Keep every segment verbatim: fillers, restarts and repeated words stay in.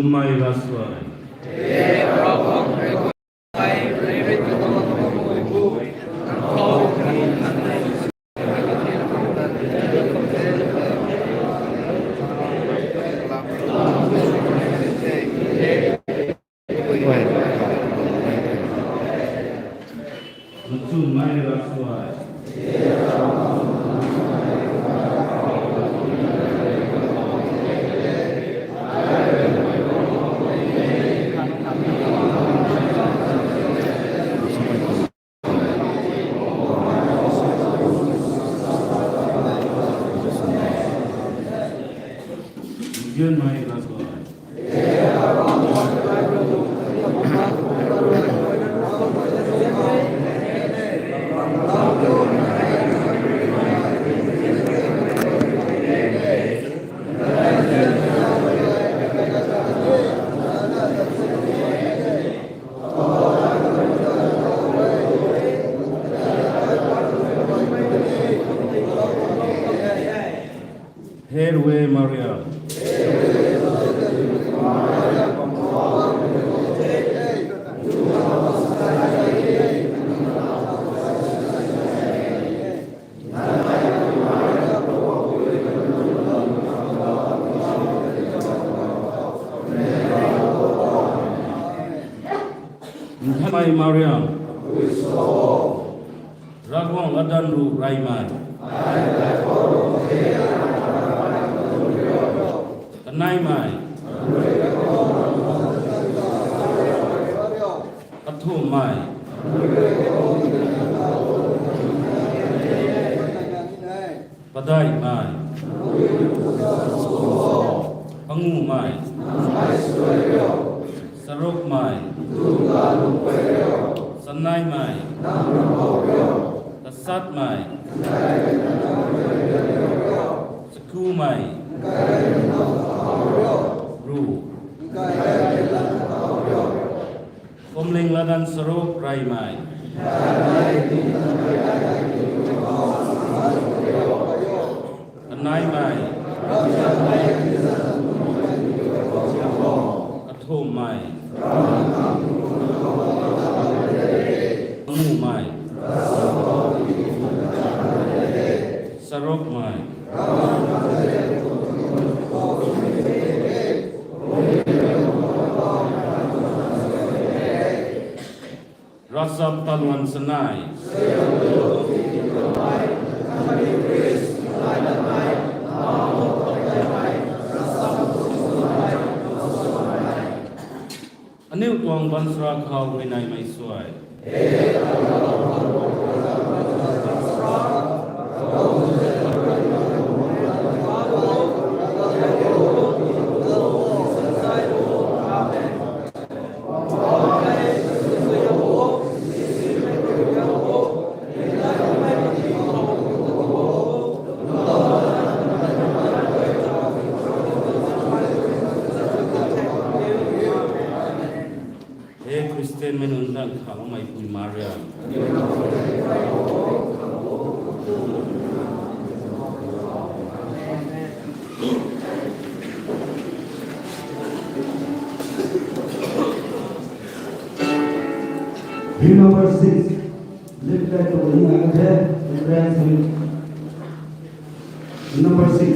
Mei Ravsuai. Nchumei Ravsuai. Nzianmei Ravsuai. Herwe Mariam. Nthai Mariam. Ravguangc latdanv ruh reymei. Kaneimei. Kathumhmei. Padeihmei. Pangumei. Charukmei. Chaneimei. Tasatmei. Chakumei. Ruh. Phuamling latdanv charuk reymei. Kaneimei. Kathumhmei. Pangumei. Charukmei. Ravchap Taluan Chanei. Aniu tuang baanchara khou huayneymei suai. He Christian mei nunc tang khaloumei pui Maria. Hymn number six. Lift that to the hymn, entrance hymn. Number six.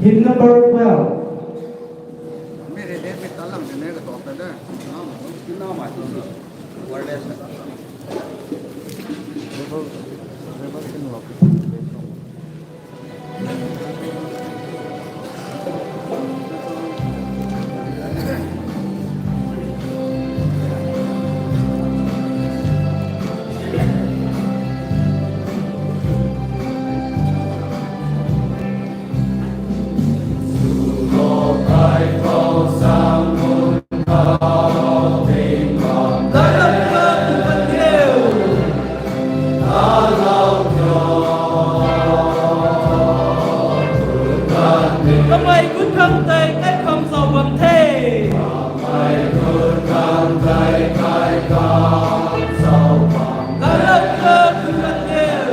Hymn number twelve. Kamei gut khang tei kai kham zau bam the. Lalou tho, gut kan diu.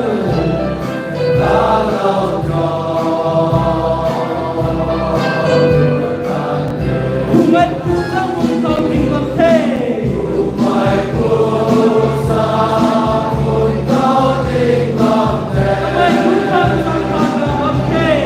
Kamei gut khang tei kai kham zau bam the.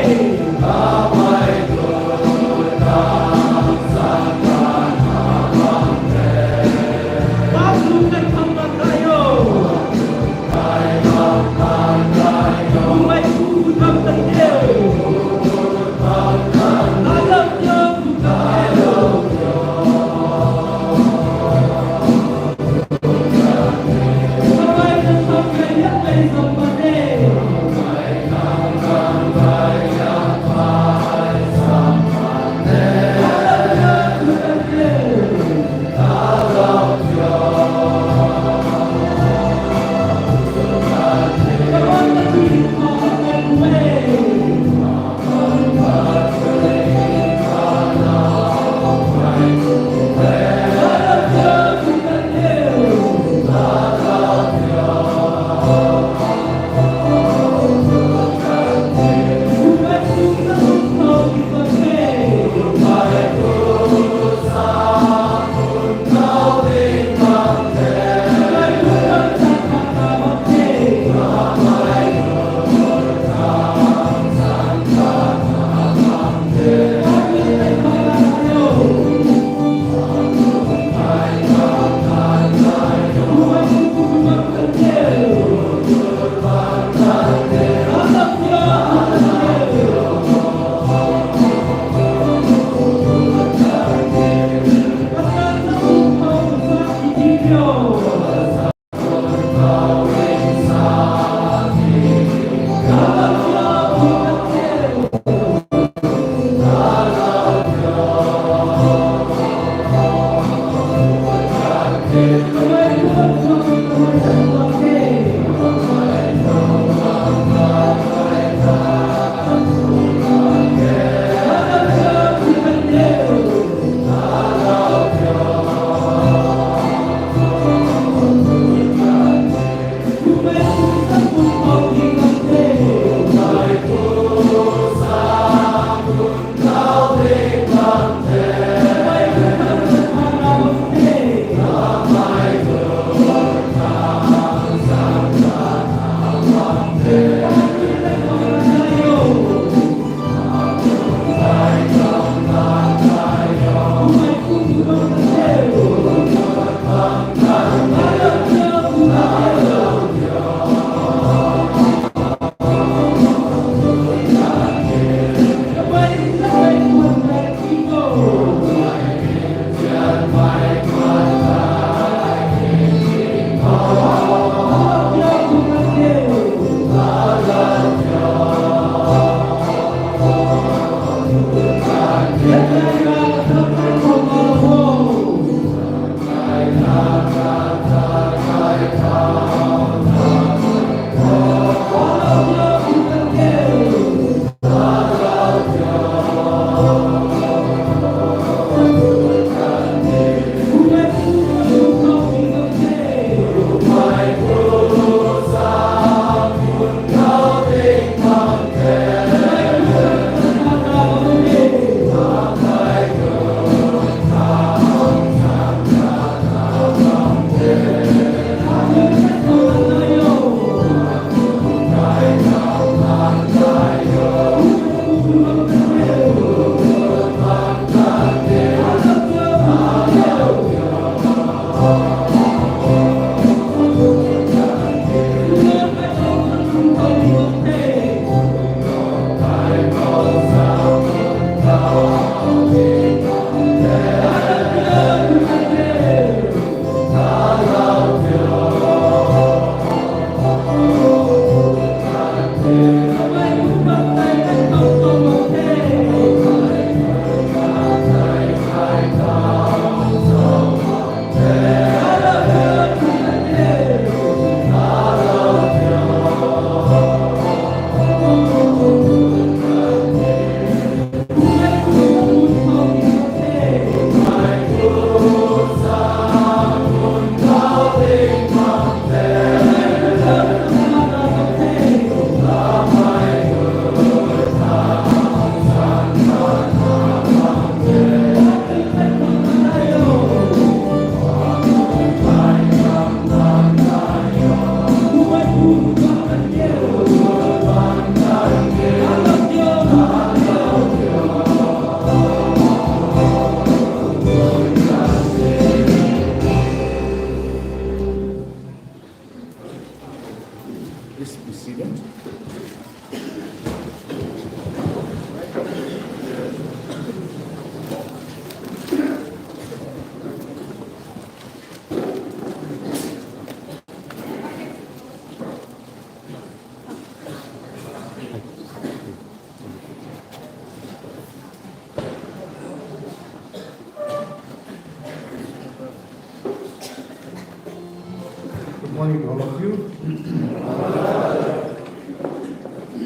Morning to all of you.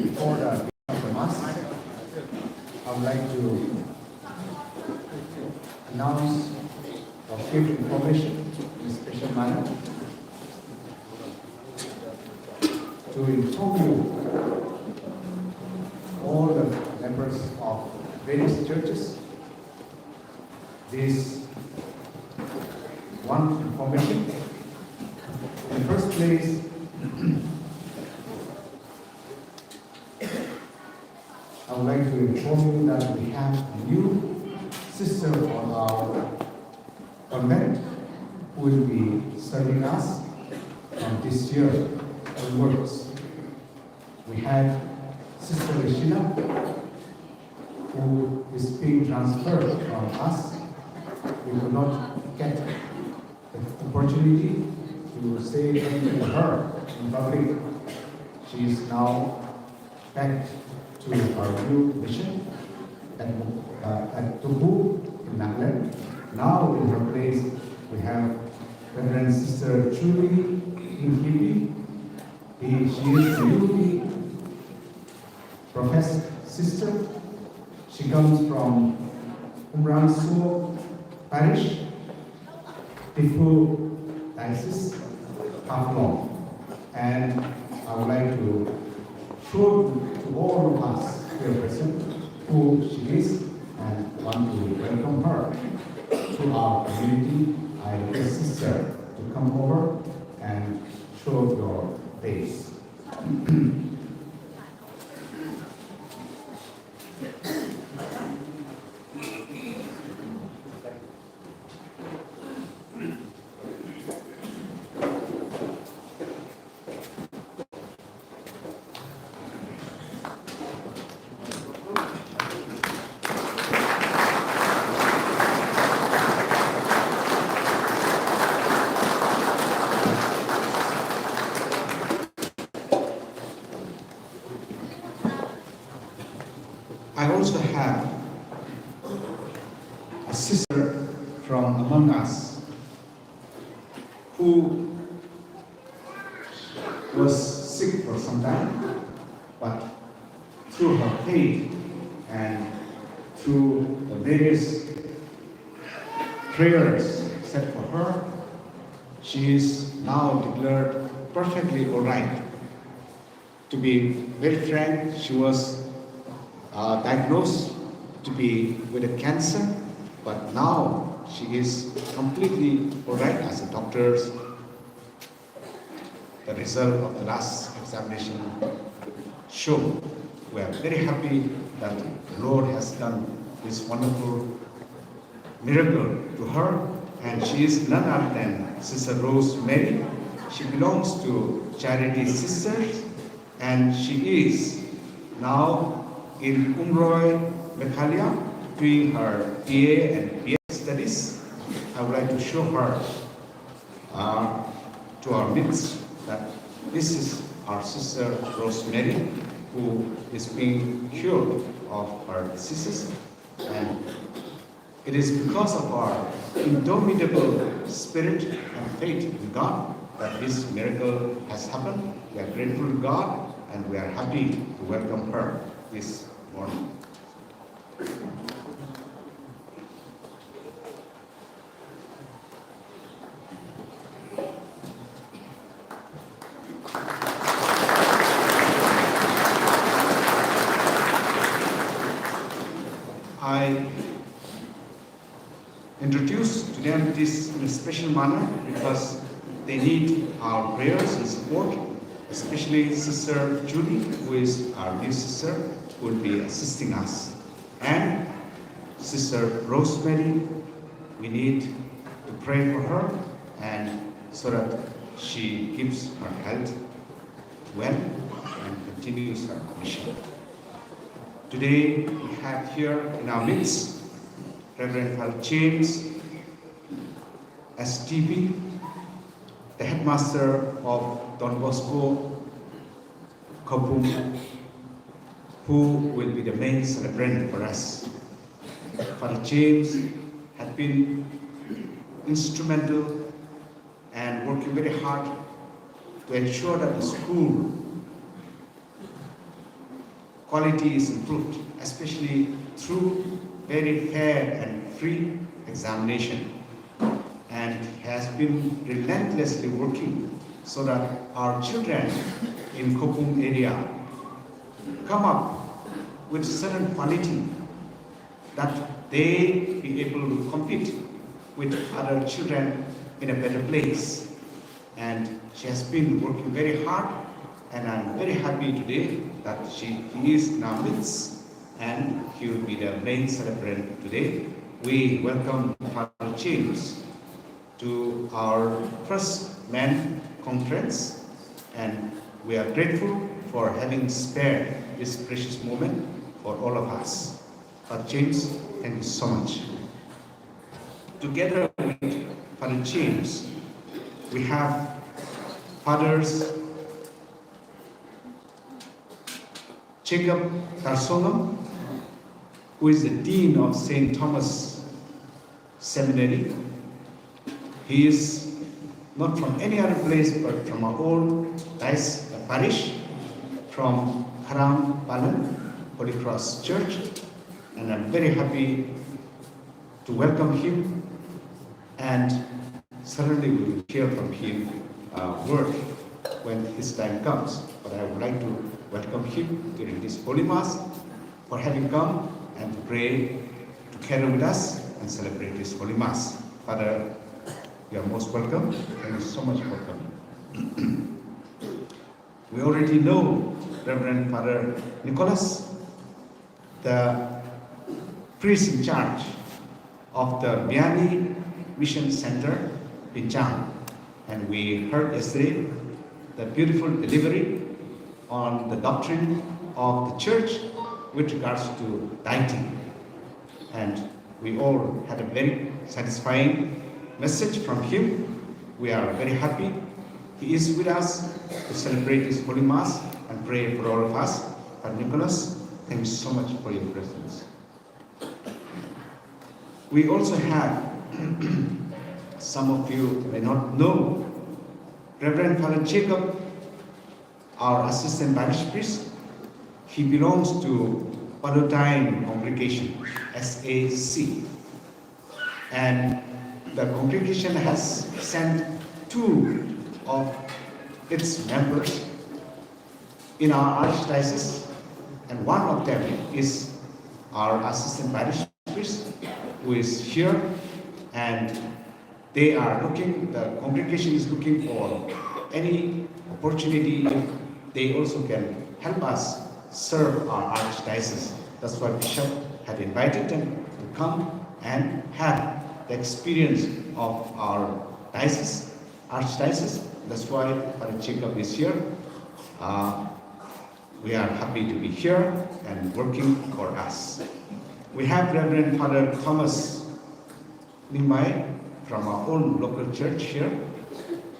Before the, the Mass, I would like to announce or give information in a special manner to inform you, all the members of various churches, this one information. In the first place, I would like to inform you that we have a new sister on our convent who will be serving us from this year onwards. We had Sister Regina, who is being transferred from us. We could not get the opportunity to say thank you to her in public. She is now back to our new mission at, uh, at Tugu in Nagaland. Now in her place, we have Reverend Sister Julie Inhibi. He, she is newly professed sister. She comes from Umrangso Parish, Diphu Diocese, Haflong. And I would like to show to all of us here present who she is and want to welcome her to our community. I request sister to come over and show your face. I also have a sister from among us who was sick for some time, but through her faith and through the various prayers said for her, she is now declared perfectly all right. To be very frank, she was, uh, diagnosed to be with a cancer, but now she is completely all right as the doctors, the result of the last examination show. We are very happy that the Lord has done this wonderful miracle to her, and she is none other than Sister Rosemary. She belongs to Charity Sisters, and she is now in Umroi, Meghalaya, doing her B A and B Ed studies. I would like to show her, uh, to our midst that this is our sister Rosemary, who is being cured of her diseases, and it is because of our indomitable spirit and faith in God that this miracle has happened. We are grateful to God and we are happy to welcome her this morning. I introduce to them this in a special manner because they need our prayers and support, especially Sister Julie, who is our new sister, who will be assisting us. And Sister Rosemary, we need to pray for her and so that she keeps her health well and continues her mission. Today, we have here in our midst Reverend Father James, S T B, the headmaster of Don Bosco Khopum, who will be the main celebrant for us. Father James had been instrumental and working very hard to ensure that the school quality is improved, especially through very fair and free examination, and has been relentlessly working so that our children in Khopung area come up with certain quality that they be able to compete with other children in a better place. And she has been working very hard, and I'm very happy today that she, he is in our midst, and he will be the main celebrant today. We welcome Father James to our first men conference, and we are grateful for having spared this precious moment for all of us. Father James, thank you so much. Together with Father James, we have Fathers Jacob Tarsongam, who is the Dean of Saint Thomas Seminary. He is not from any other place but from our own diocese, uh, parish, from Kharam Palan Holy Cross Church, and I'm very happy to welcome him, and certainly we will hear from him, uh, word when his time comes. But I would like to welcome him during this Holy Mass for having come and to pray together with us and celebrate this Holy Mass. Father, you are most welcome. Thank you so much for coming. We already know Reverend Father Nicholas, the priest in charge of the Biani Mission Center, Pinchang. And we heard yesterday the beautiful delivery on the doctrine of the church with regards to deity. And we all had a very satisfying message from him. We are very happy he is with us to celebrate this Holy Mass and pray for all of us. Father Nicholas, thank you so much for your presence. We also have, some of you may not know, Reverend Father Jacob, our assistant parish priest. He belongs to Palutang Congregation, S A C. And the congregation has sent two of its members in our archdiocese, and one of them is our assistant parish priest, who is here, and they are looking, the congregation is looking for any opportunity if they also can help us serve our archdiocese. That's why Bishop had invited them to come and have the experience of our diocese, archdiocese. That's why Father Jacob is here. Uh, we are happy to be here and working for us. We have Reverend Father Thomas Ningmai from our own local church here,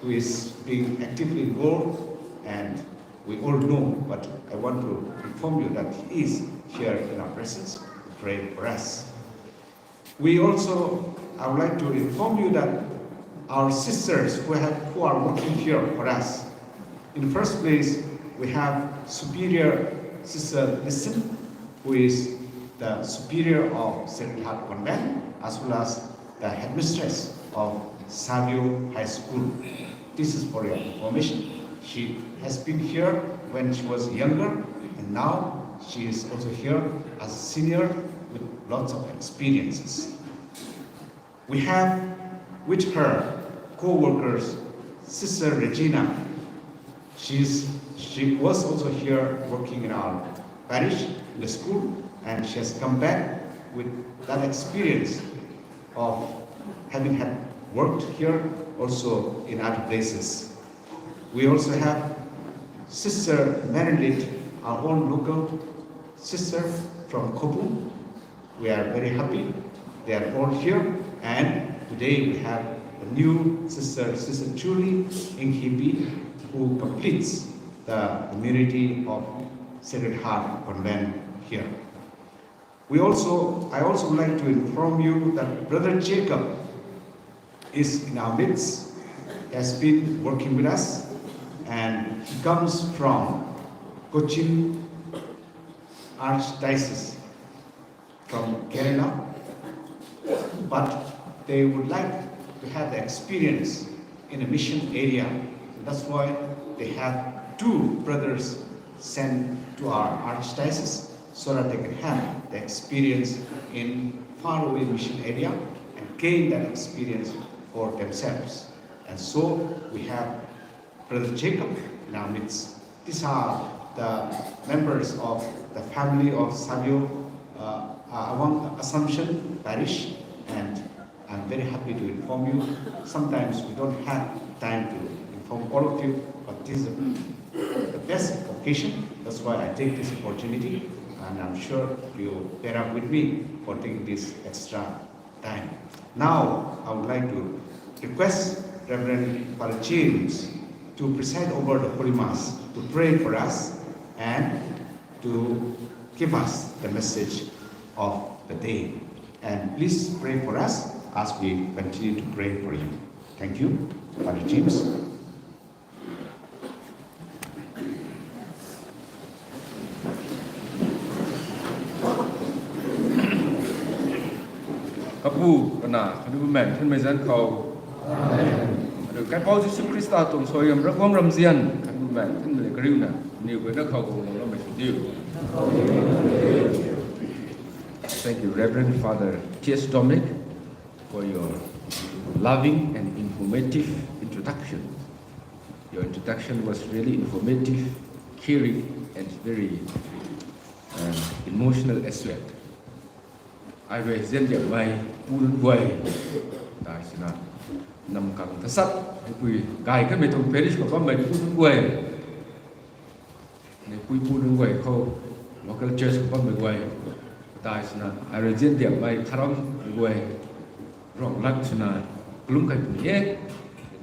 who is being actively involved, and we all know, but I want to inform you that he is here in our presence to pray for us. We also, I would like to inform you that our sisters who have, who are working here for us, in the first place, we have Superior Sister Listen, who is the superior of Sacred Heart Convent, as well as the headmistress of Savio High School. This is for your information. She has been here when she was younger, and now she is also here as a senior with lots of experiences. We have with her co-workers, Sister Regina. She's, she was also here working in our parish, in the school, and she has come back with that experience of having had worked here also in other places. We also have Sister Marilyn, our own local sister from Khopung. We are very happy they are all here, and today we have a new sister, Sister Julie Inghipi, who completes the community of Sacred Heart Convent here. We also, I also would like to inform you that Brother Jacob is in our midst, has been working with us, And he comes from Cochin Archdiocese from Kerala, but they would like to have the experience in a mission area. That's why they have two brothers sent to our archdiocese so that they can have the experience in faraway mission area and gain that experience for themselves. And so we have Brother Jacob in our midst. These are the members of the family of Savio uh, uh, Awang Assumption Parish, and I'm very happy to inform you. Sometimes we don't have time to inform all of you, but this is the best occasion. That's why I take this opportunity, and I'm sure you bear up with me for taking this extra time. Now, I would like to request Reverend Father James to preside over the Holy Mass, to pray for us, and to give us the message of the day. And please pray for us as we continue to pray for you. Thank you, Father James. Kapu, Kanac, khatni Bumaengh Nthanmei zanc khou. Amen. Kaipu Jisu Khrista tuang suaihiam, Ravguangc ramzian, khatni Bumaengh Nthanmei kariuna, niw guayna khou guang loumei sw diu. Thank you, Reverend Father T S Dominic, for your loving and informative introduction. Your introduction was really informative, caring, and very uh, emotional as well. Ai rui zian diakmei pu nunc guay, tai sina, namkang tasat, pui gay kanmei tuang parish khou bammei pu nunc guay, ni pui pu nunc guay khou, local church khou bammei guay, tai sina, ai rui zian diakmei kharam guay, rong lat sina, kalum kai puni e,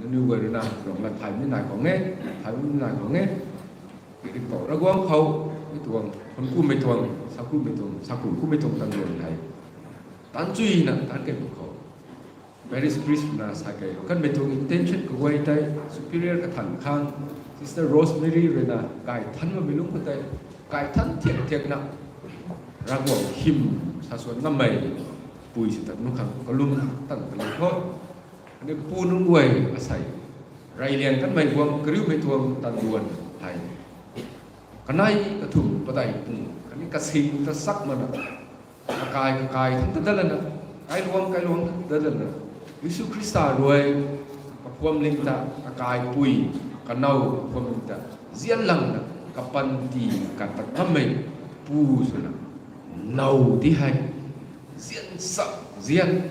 nunc guay rui na, rong lat thay mi nai khang e, thay mi nai khang e, Ringpou Ravguangc khou, mi tuang, khunkumei tuang, sakumei tuang, sakum kumei tuang tan luan hei. Tan chuina, tan kei pw khou. Parish priest na sa kei, kanmei tuang intention kaguay tei, superior kathan khang, Sister Rosemary rui na, kai than mamei lungc khou tei, kai than thiak thiak na, Ravguangc hym, sa suan ngammei, pui si tat nu khang, kalum tan kalum khou. Khatni pu nunc guay asei, reyliang kanmei guang kariumei tuang tan luan hei. Kanei kathumh padeih pung, khatni kasing ta sak mana. Kakai kakai thangc ta dat lana, kailuang kailuang thangc ta dat lana. Jisu Khrista rui, kaphuamling ta, kakaipui, kanow kaphuamling ta, zian langna, kapanty, katat ngammei, pu swna, now di hei, zian sak, zian,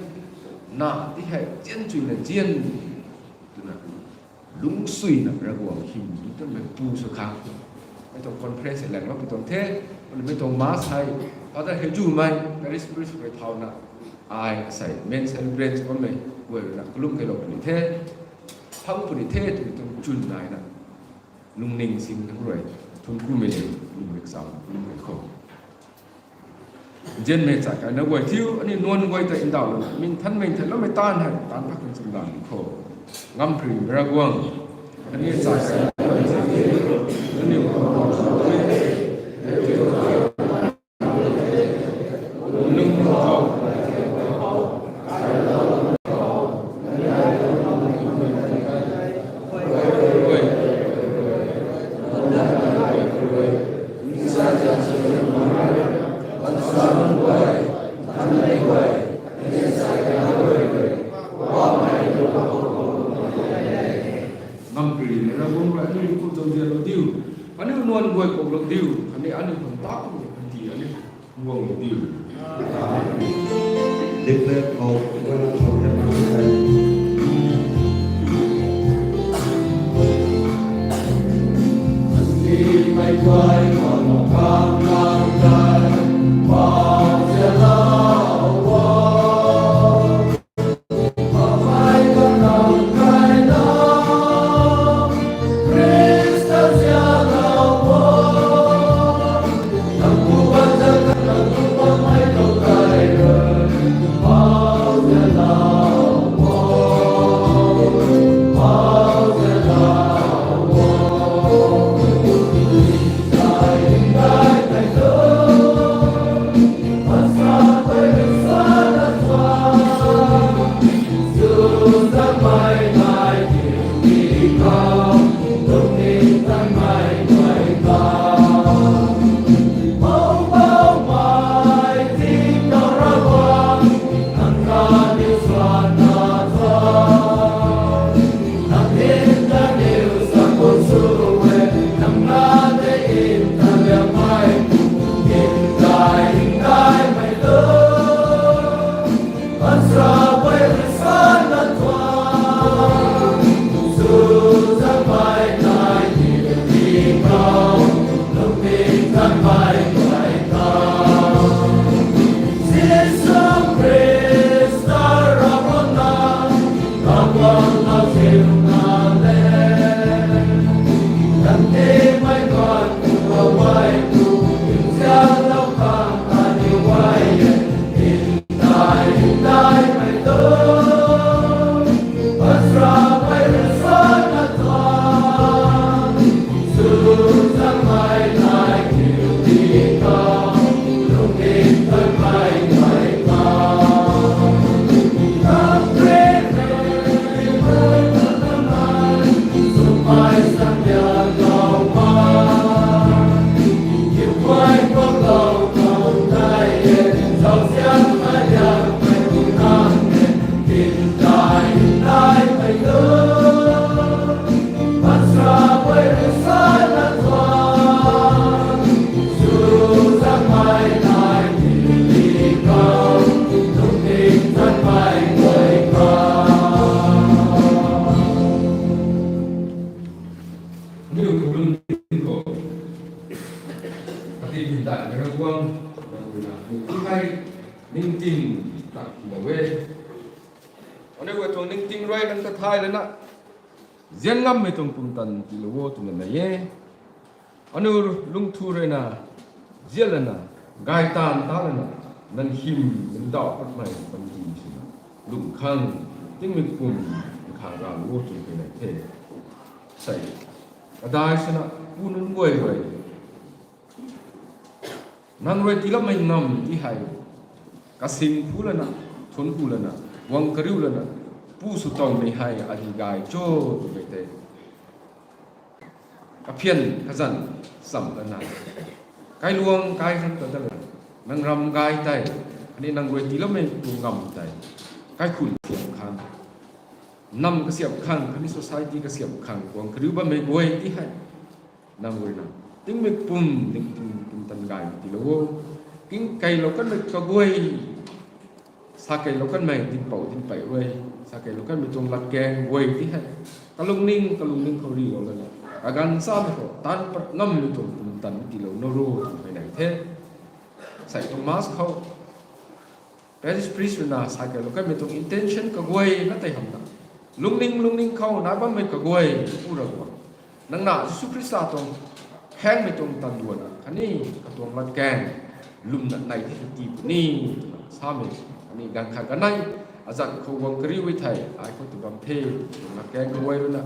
na di hei, zian chuina, zian, twna, lungcsuina Ravguangc hym di twmei pu sw khang. Mei tuang conference langlou pi tuang the, mei tuang mass hei, Father Hejumei, Parish Priest rui thauna, ai asei, main celebrant bammei, guay rui na, kalum keilou puni the, phang puni the, twmei tuang chwn naina, lungning sing nang rui, thun kumei le, lungmei kazauh, lungmei khou. Nzianmei chai kaina guay thiu, aniu nuan guay ta ndauhlou, minthanmei nthanloumei taanv hei, taanv phak kan cham dan khou. Ngamparymei Ravguangc, aniu chai kaina guay thiu, aniu Ngamparymei Ravguangc rui aniu kum zauzianlou diu, aniu nuan guay kuaklou diu, khatni aniu khang ta kum panty aniu guanglou diu. Declare of Aniu khou lungning khou, kati bin dai na Ravguangc, nang rui na, aniu tu hei, ningting, tak ki lou e. Aniu guay tuang ningting rui nang ta thay lana, zian ngammei tuang pumtan tiilou o twna nai e. Aniu lungthu rui na, zian lana, gay taanv ta lana, nang hym, nang daw patmei panty swna, lung khang, tingmik pum, nang khang ralou o twna nai the. Sei, kadai swna, pu nunc guay rui, nang rui tiiloumei ngam ti hei, kasing phu lana, thuanc ku lana, guang kariu lana, pu sw towmei hei adi gay cho twmei tei, kaphian kazanc cham lana, kailuang kai khang ta lana, nang ram gay tei, khatni nang rui tiiloumei tu ngam tei, kaikhun kasiam khang, nam kasiam khang, khatni society kasiam khang, guang kariu bammei guay ti hei, nang rui na, tingmik pum, ningting pumtan gay tiilou o. Kingkeilou kanmei kaguay, sakeilou kanmei dinhpouc dinhpey rui, sakeilou kanmei tuang latkaeng guay ti hei, kalungning, kalungning khou rilou lana, kaganv chamei khou taanc pat ngammei tuang pumtan tiilou na ro twmei nai the. Sei tuang Mass khou, Parish priest rui na sakeilou kanmei tuang intention kaguay na tei hamhna, lungning, lungning khou nai bammei kaguay, Pu Ravguangc, nang na Jisu Khrista tuang, khaengmei tuang tanduanna khatni katuang latkaeng, lwmna nai the tii puni twna samei, khatni ganv khat kanei, azanc khou guang kariu e thei, ai khou tu bam the, tuang latkaeng kaguay rui na,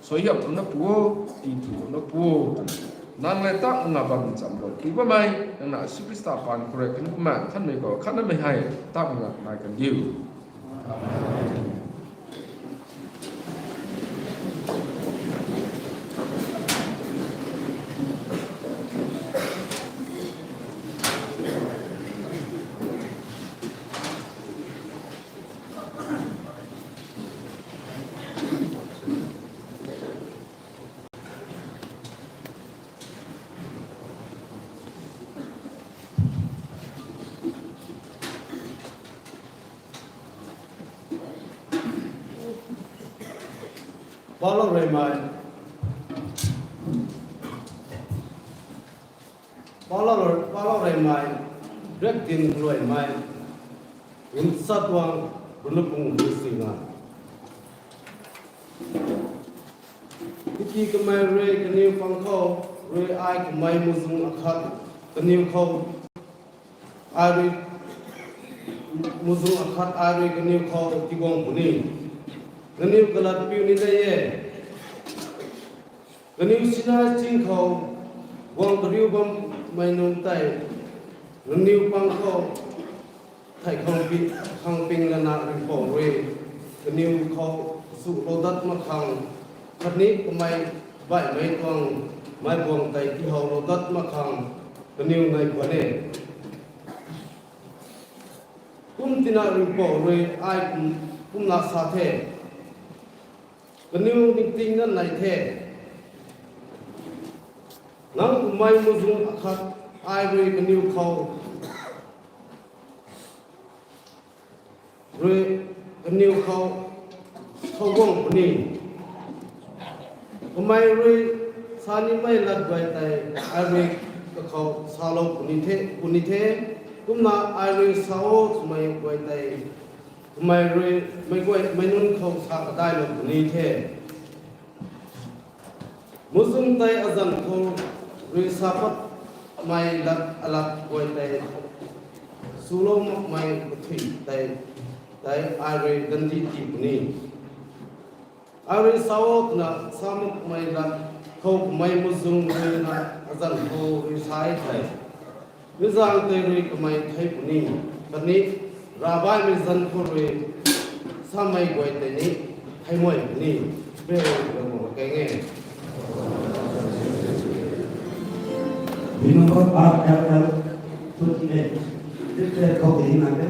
suaihiamlouna pu o, tithulouna pu o, nang le tak nga bam cham bam pu bammei, nang na Jisu Khrista paan khou rui khatni Bumaengh Nthanmei khou khatnamei hei, tak nga nai kan diu. Palou reymei. Palou, palou reymei. Rek din luaimei. Nsatuang, Runlupung Rusinga. Tiki kamei rui kaniw pang khou rui ai kamei muhzwng akhat kaniw khou ai rui muhzwng akhat ai rui kaniw khou tiguang puni. Kaniw kalat piu ni de e. Kaniw Sinai ching khou guang kariu bammei nunc tei, kaniw pang khou thei khang pi-, khang ping lana Ringhpouc rui kaniw khou swlou dat mak khang, khatni kamei baihmei tuang meibuang tei tihowlou dat mak khang kaniw nai khwan e. Kum tina Ringhpouc rui ai kum, kumna sa the. Kaniw ningting na nai the. Nang kamei muhzwng akhat ai rui kaniw khou rui kaniw khou khou guang puni. Kamei rui sa nimei lat guay tei ai rui kakhou salou puni the, puni the. Kumna ai rui sa o twmei guay tei kamei rui meic guay meic nunc khou sa kadailou puni the. Muhzwng tei azanc khou rui sa patmei lat alat guay tei swlou makmei kathui tei, tei ai rui dandi tii puni. Ai rui sa o twna sa makmei lat khou kamei muhzwng rui na azanc khou rui sa e thei, mi zaeng tei rui kamei thei puni, khatni ravbaihmei zanc khou rui samei guay tei ni thei mei puni. Beu Ravguangc keng e. The number of F L twenty-eight. Lifted khou tei na te.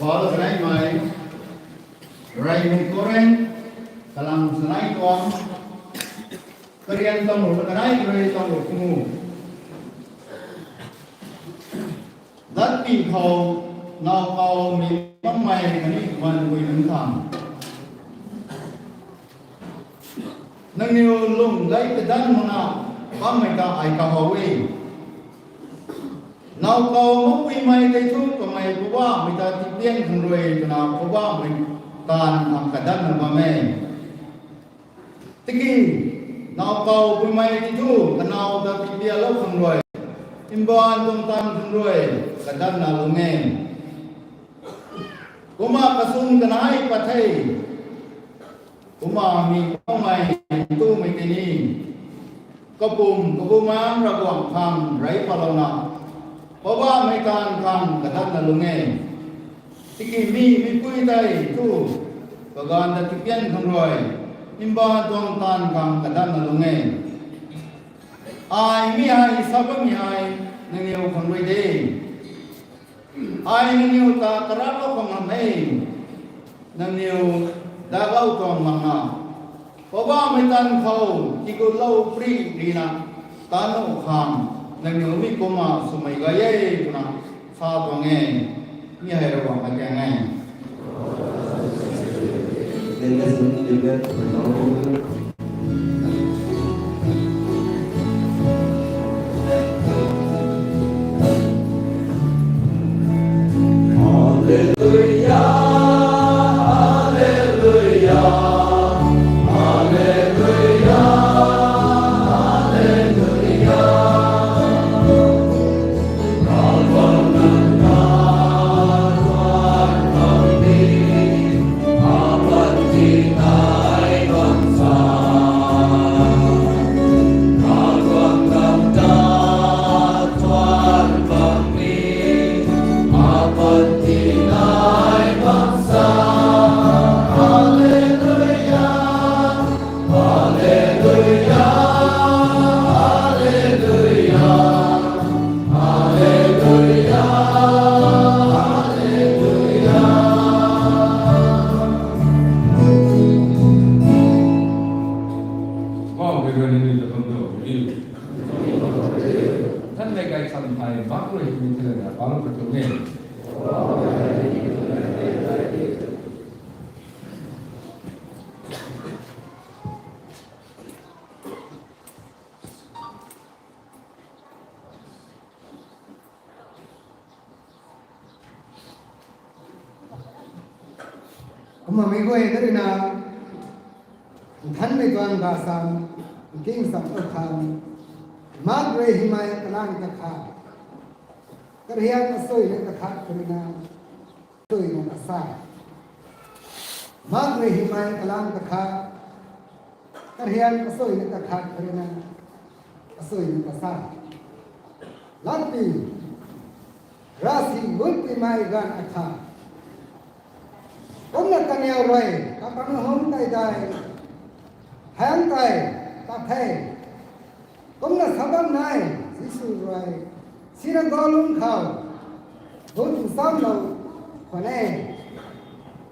Paul Reymei, Reymei Korin, kalam sanei tuang, karian tanglu kanei rui tanglu kumu. Datpi khou, naw kau mi bammei khatni wan gui nunc khang, nangniw lwm lei kadan makna bammei ta ai kahow e. Naw kau makpuimei tei thu kamei Poubauhmei ta tipian khang rui twna Poubauhmei taanv khang kadanna bam e. Tiki, naw kau puimei tei thu kanaw ta tipianlou khang rui, mbaanv tuang taanv khang rui kadanna lung e. Kumna kasum kanei pat the. Kumna mi bammei tumei tei ni, kapum kabumaengc Ravguangc khang rey patlouna, Poubauhmei taanv khang kadanna lung e. Tiki mi mipui tei thu, kaganv ta tipian khang rui, mbaanv tuang taanv khang kadanna lung e. Ai mi hei sa bammei hei nangniw khang rui de. Ai nangniw ta karaplou khang ngam e. Nangniw daklou tuang makna, Poubauhmei taanv khou tigutlou pri rina, taanv nuh khang nangniw mi kumna swmei gay e twna sa tuang e. Mi hei Ravguangc na kaeng e. Amen. Kumna mei guay karina, nthanmei tuang ga sam, nking sam tu khang, mak rui hymei kalang ta kha, karhian asui na ta kha karina, asui na ta sa. Mak rui hymei kalang ta kha, karhian asui na ta kha karina, asui na ta sa. Latpi, rasi gutpui mei ganv akha. Kumna kaniw rui, kapang hum tei dai, hang tei, ta the. Kumna sabam nai, Jisu rui, sinagog lung khou, gut nsamlou khwan e.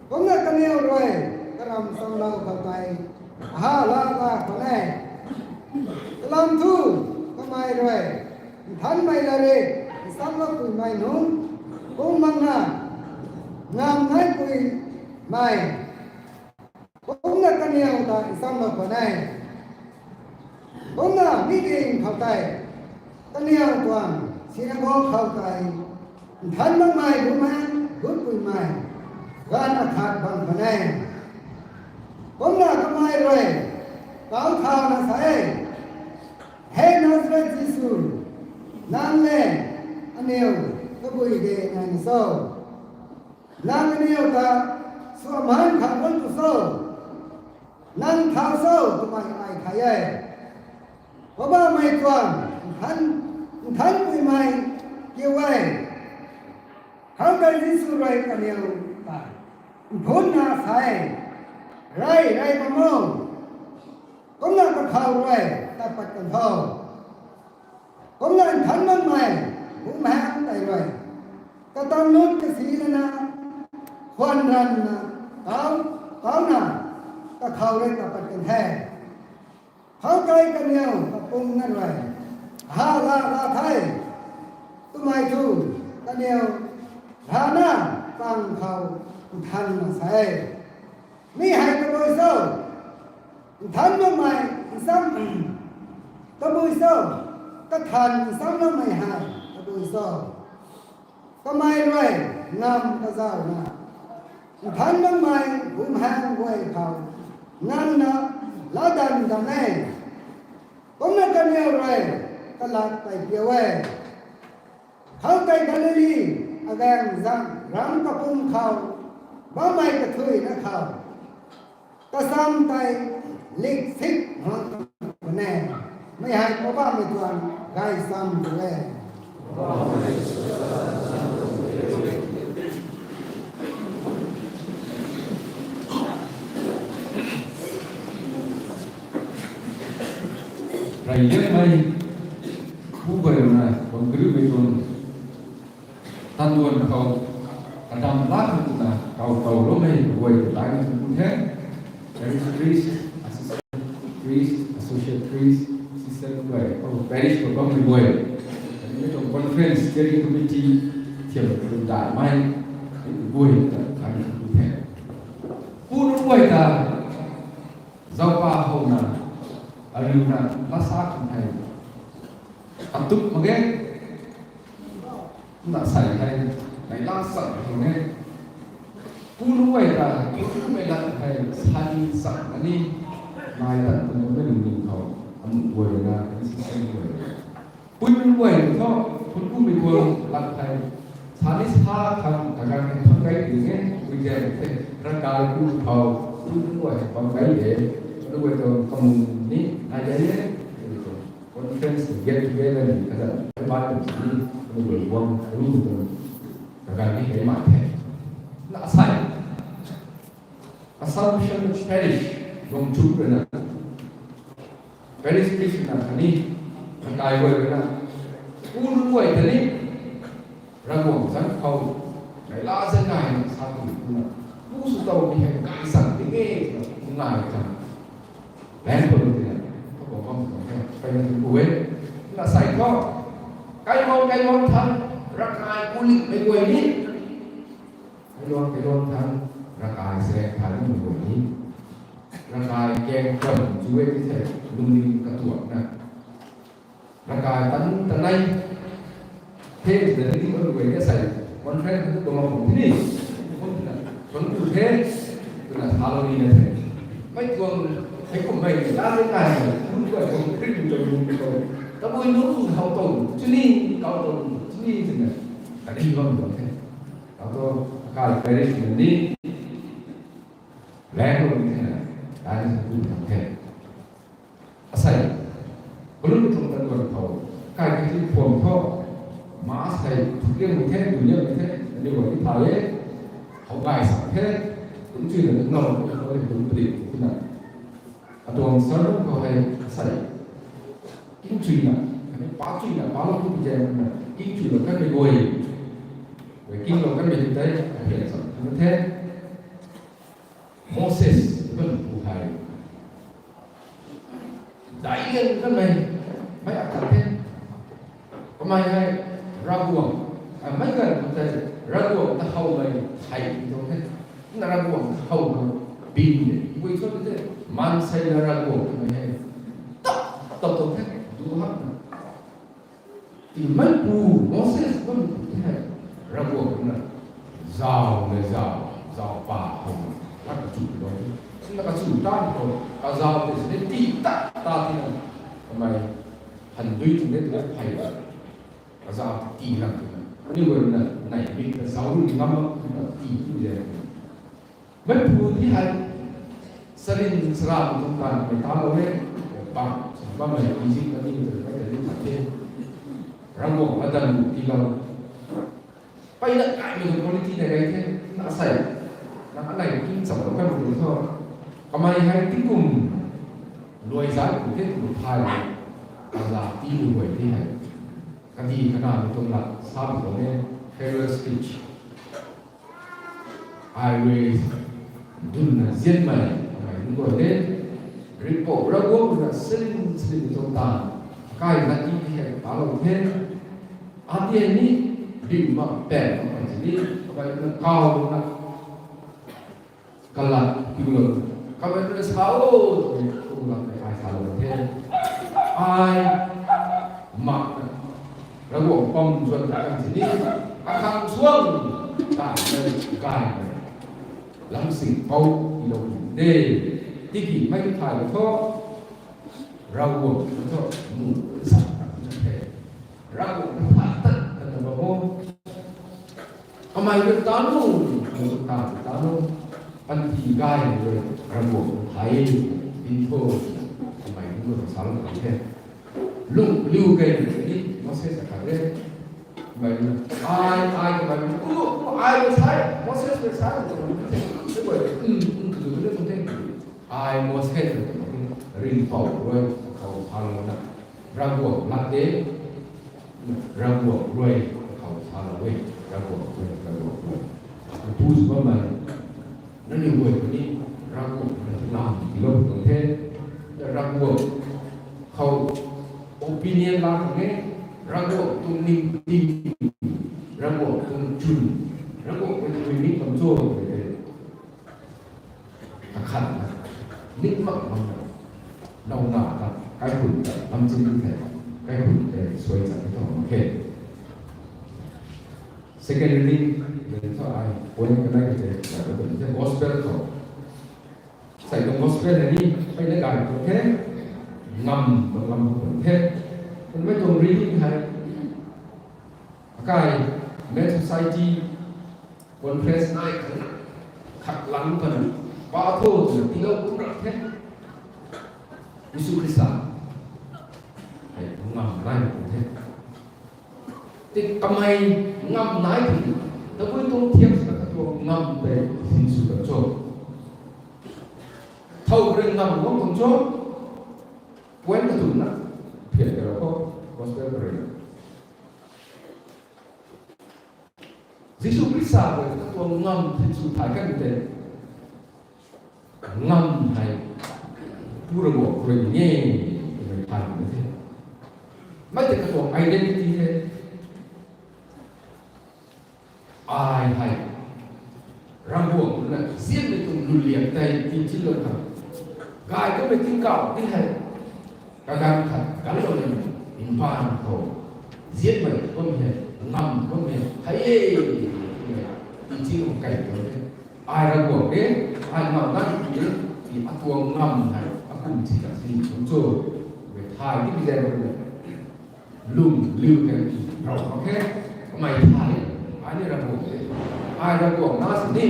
Kumna kaniw rui, karam samlou khou tei, ha la la khwan e. Kalam thu, kamei rui, nthanmei lari, nsamlou pui mei nunc, kum makna, ngam nai pui mei. Kumna kaniw ta nsamlou khwan e. Kumna meeting khou tei, kaniw tuang sinagog khou tei, nthan makmei bumaeng gutpui mei, ganv akhat bam khwan e. Kumna kamei rui, kau thau na sa e, He Nazareth Jisu, nang le, aniw, kabui de nai na so. Nang aniw ta, sua man khang wan tu so. Nang thau so, twmei ai kha e. Poubauhmei tuang, nthan, nthanpui mei, kiu e. Khou tei Jisu rui kaniw ta, nphunna sa e. Rey, rey bam o. Kumna kakhou rui, tat pat kan tho. Kumna nthan makmei, bumaeng tei rui, katam nunc kasi lana, khwan ranna, kau, kauna, kakhou rui tat pat kan the. Khou tei kaniw, kapumna rui, ha la la the. Twmei thu, kaniw, rana, tang khou, nthanna sa e. Mi hei tabui so, nthan makmei, nsam, tabui so, kathan nsamloumei hei, tabui so. Kamei rui, ngam kazauna, nthan makmei, bumaeng guay khou, nganvna, latdanv dam e. Kumna kaniw rui, kalat tei piu e. Khou tei Galili, agaeng zang ram kapum khou, bammei kathuina khou, kasam tei lik sik hang ne, mei hei Poubauhmei tuang gay sam tu e. Rey liangmei, pu guay na, bang kariumei tuang, tanduan khou, kadam lak khou twna, kau kau loumei, guay ta daina tu the, parish priest, assistant priest, associate priest, assistant guay, khou parish khou bammei guay. Kaniw tuang conference, steering committee, thiam tu daimei, guay ta daina tu the. Pu nunc guay ta, zaupa houna, ariuna, lasa khang hei, atup mak ge, na sai hei, nai la sak khang e. Pu nunc guay ta, pu nunc guay lat hei, sani sak na ni, nai tat tu nunc mei nunc ning khou, amu guay na, assistant guay. Pui nunc guay thu, thun kumei guay lat hei, sani sa khang, kaganv hei thang kai ding e, pui jam the, ravkai pu khou, pui nunc guay hei bam kai de, nunc guay tuang kamung ni, nai de e, conference, get together ni, kata, Bible ni, nunc guay guang, nunc guay tuang, kaganv ni kai mak the. Na sai, Assumption Parish, Lungchuk rui na, Parish Priest na khatni, kakai guay rui na, pu nunc guay ta ni, Ravguangc zanc khou, nai la zan nai na sa tu na, pu sw tow ni hei kai zang ding e, na, nai zang. Plan khou lu tina, khou bam bam khou hei, kai na tu e, na sai khou, kai bam, kai bam than, ravkai Ling mei guay ni. Mei luang, mei luang thang, ravkai se, thai ni mei guay ni. Ravkai keng kwan chu e ti the, lungning katuak na. Ravkai tan, tan nai. He, the ni mei guay ni sai. Conference tu bam bam ni. Bam tu na. Bam tu the. Tu na thalo ni na the. Mei tuang, hei kum mei, la mei kai, kum guay, kum krim, kum kum. Tabui nu, hau tong, chuni, kau tong, chuni, chuni. Kari bam bam the. Tau tu, kai parish ni, lang bam the na, kai ni sa tu bam the. Asei, kalum tuang tan guan khou, kai kati phuam thu, ma asei, thukliang mi the, duliang mi the, ani guan ni tha e, hou gay sa the, kum chui na, kum nau, kum nau, kum padi, kum na. Atuang sermon khou hei, asei, king chui na, kani pa chui na, pa lou kum jeng na, king chui lou kan mei guay, guay king lou kan mei tei, apian sa, kan the. Moses, kan pu hei. Dailen kan mei, mei akhat the. Kamei hei, Ravguangc, a, mei kan pu tei, Ravguangc ta how mei, hei, tuang the. Na Ravguangc ta how mei, bin de. Tabui cho the, maansei na Ravguangc ta mei hei. Tap, tap, tap the, du hak na. Ti mei pu Moses bam ti hei, Ravguangc na, zau le zau, zau pa hou, na kachu lou. Na kachu ta ni khou, kazau te si ti ta, ta ti na, kamei, han dui ti ne tu phey, kazau ti lang ti na. Ni guay na, nai mi kazau ru ngam na, ti tu de. Mei pu ti hei, sarin sara tuang tan mei ta lou e, bam, bam mei Egypt kani mei ta ni khat the. Ravguangc adan tiilou. Peyna kai mei quality na gai the, na sei. Na anei king cham lou kan pu tho. Kamei hei tingkum, luai zat pu the tu thay. Kaza ti lu guay ti hei. Kadi kana mei tuang la, sa bu tuang e, farewell speech. Ai rui dunna zianmei, kamei ni guay le, ringpou Ravguangc na sarin sarin tuang tan, kai na ti ti hei ta lou the, adia ni, ringma pen mak mei ti ni, kamei na kau na, kalat, tiulou, kamei na sa o, twmei, kum lat mei ai sa lou the, ai, mak na, Ravguangc pam zuan ta kan ti ni, akhang suang, ta na, kai na, lam sing pou, ilou de, tiki mei thay lou tho, Ravguangc tho, mu, sa, ta the, Ravguangc tha tat, ta na ba mo, kamei rui ta nu, kamei rui ta, ta nu, panty gay rui, Ravguangc thay, din tho, kamei rui sa lou the. Lung liu kei ni Moses akhat re. Kamei rui, ai, ai, kamei rui, u, u, ai rui sai, Moses rui sai, kamei rui, ai Moses rui kamei rui, ringpou rui, khou sa lou na. Ravguangc lat de, Ravguangc rui, khou sa lou e, Ravguangc rui, Ravguangc rui. Pu sw bammei, nangniw guay puni, Ravguangc rui lam tiilou tuang the, Ravguangc khou opinion la tuang e, Ravguangc tuang ningting, Ravguangc tuang chwn, Ravguangc rui tabui ni kam cho, kakhat na, nik mak bam na, now na ta, kaikhun ta, lam chin the, kaikhun tei suai chan ni tuang mak khe. Second reading, then so ai point kanei ka tei, gospel khou. Sei tuang gospel hei ni, peyna gay tuang the, ngam, ngam tuang the. Kumei tuang reading hei, akai, Men Society, conference nai khang na, khat lang khang na, pa tho twna tiilou kum rap the. Jisu Khrista hei ngam nai kum the. Ti kamei ngam nai kum, tabui tuang thiam swna katuang ngam tei sinsw kan cho. Thow rui ngam bam tuang cho. Point katuang na, phian karo khou, gospel rui. Jisu Khrista rui katuang ngam sinsw thay kan tei. Ngam hei, Pu Ravguangc rui ni e, twmei thay kan the. Mei tei katuang identity the. Ai hei Ravguangc na nzianmei tuang lulip tei tinchinlou khang, gay kamei tingkauh ti hei kaganv khat ganloumei mbaanv khou nzianmei bammei hei, ngam bammei hei e, tinchinlou kei tuang e. Ai Ravguangc e, ai ngam nai e, atuang ngam hei akum si ta si tuang cho, mei thay ti bi zan lung liu kan rau mak khe, kamei thay, ai ni Ravguangc e, ai Ravguangc na sini,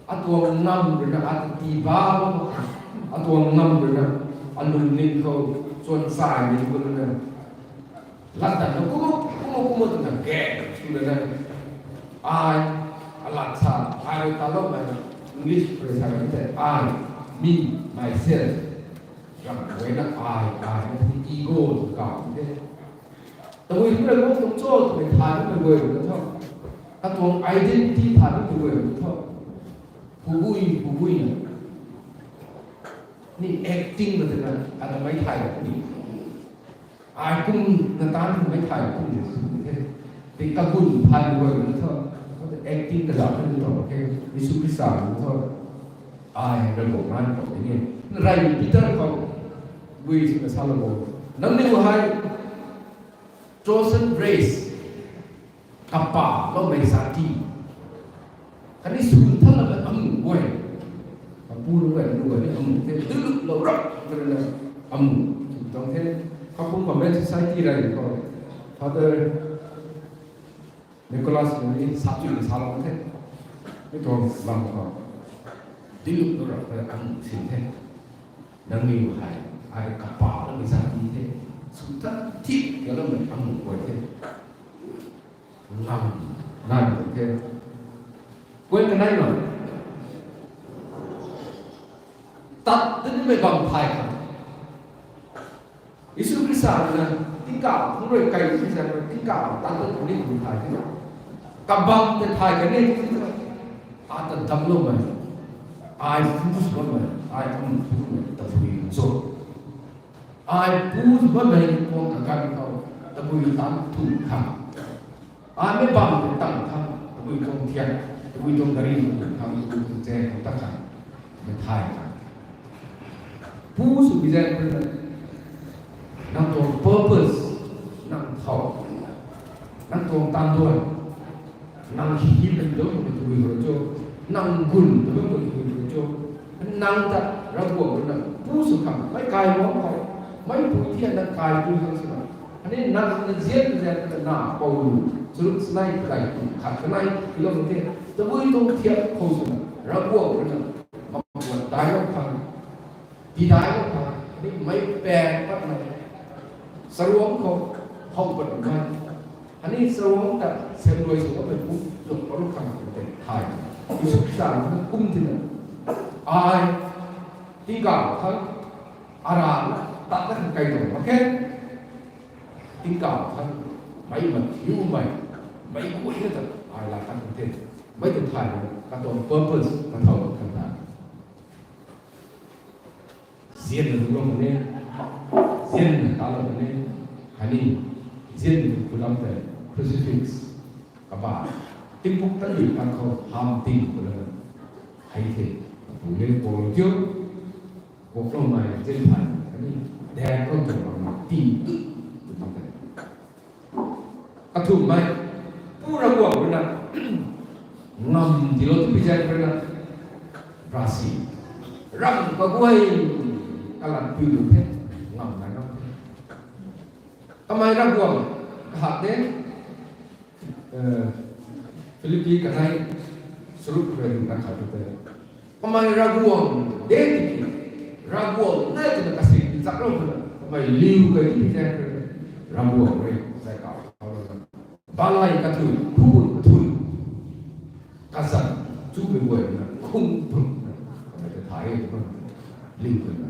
atuang ngam rui na ata tii ba, atuang ngam rui na alungning khou chuan sai ni kum na, latdanv na kum kum kum twna gan sw na, ai alat sa, ai rui taloumei, English rui sa kan te, I, me, myself, ram guayna ai, ai na ego tw kau the. Tabui thu Ravguangc tuang cho twmei thay bammei guay rui na tho, katuang identity thay bammei guay rui na tho, pugui pugui na ni acting ma twna ata mei thay ni, ai kum na tan mei thay kum ni sw the. Tei kagun thay bammei guay rui na tho, acting kazauh ni tho, Jisu Khrista rui na tho, ai Ravguangc na ni khou ni, na rey Peter khou gui swna salou bo, nangniw hei chosen race, kapahloumei zat ti, khatni sw thanlana amu guay, kapu lu guay, lu guay ni amu the, duluplou rap twna amu sw tuang the. Kapum Covenant Society rey khou Father Nicholas ni sa chuina salou the, mi tuang lam khou, duluplou rap twna amu sin the. Nangniw hei ai kapahloumei zat ti the, sw than thik tialoumei amu guay the, ngam nai the. Guay kanei na, tat tinimei bam thay khang, Jisu Khrista rui na tingkauh thangc rui kai ti sa, tingkauh tat ta ni kum thay the, kabam tei thay kan e ti, ata damcloumei, ai pu sw bammei, ai amu sw bammei tabui cho, ai pu sw bammei tuang kaganv khou tabui tan thun khang, ai mei bam tei tang khang, tabui tuang thiak, tabui tuang gari tang khang, tabui tuang chaeng khang ta khang, mei thay khang, pu sw bi zaeng khou rui na, nang tuang purpose, nang thow, nang tuang tan duan, nang hymdaihmei tabui khou cho, nang gun tabui khou cho, nang ta Ravguangc rui na pu sw khang, meic kai bam khou, meicpui thian nang kaipui khang swna, khatni nang na nzian nzian na na pou lu, charuk sanei kai tu khat kanei tiilou the, tabui tuang thiak khou swna Ravguangc rui na makuat dailou khang, tidailou khang, khatni meic paeng patmei, charuangc khou how patmei, khatni charuangc ta semluai sw bammei pu luk paru khang tei thay, Jisu Khrista rui na kum tina, ai tingkauh khang, arana tat ta khang kai tuang mak khe, tingkauh khang, meic mathiumei, meic guayna ta ai la khang the, mei ta thay na katuang purpose kathow khang ta, nzianna lungc bam ne, nzianna talou bam ne, khatni nzianna tu lam tei crucifix, kaba, tingpuk tanmei kan khou ham ting khou la, hei the, kapu le Paul kiu, kuakloumei Gentile khatni dan khou tuang bam ting tu, tu tei, kathumhmei, Pu Ravguangc rui na ngam tiilou tu pi zaeng rui na, brasi, ram kaguay, kalat piu lu the, ngam nai ngam the, kamei Ravguangc kahak de, Philippi kanei, charuk rui na khat tu tei, kamei Ravguangc de tiki, Ravguangc de twna kasing chaklou twna kamei liu kei tiki zaeng rui na, Ravguangc rui zay kau khou rui na, balay kathui, khubun kathui, kazanc chumei guay na khung pun na, kamei ta thay e tu, liu twna,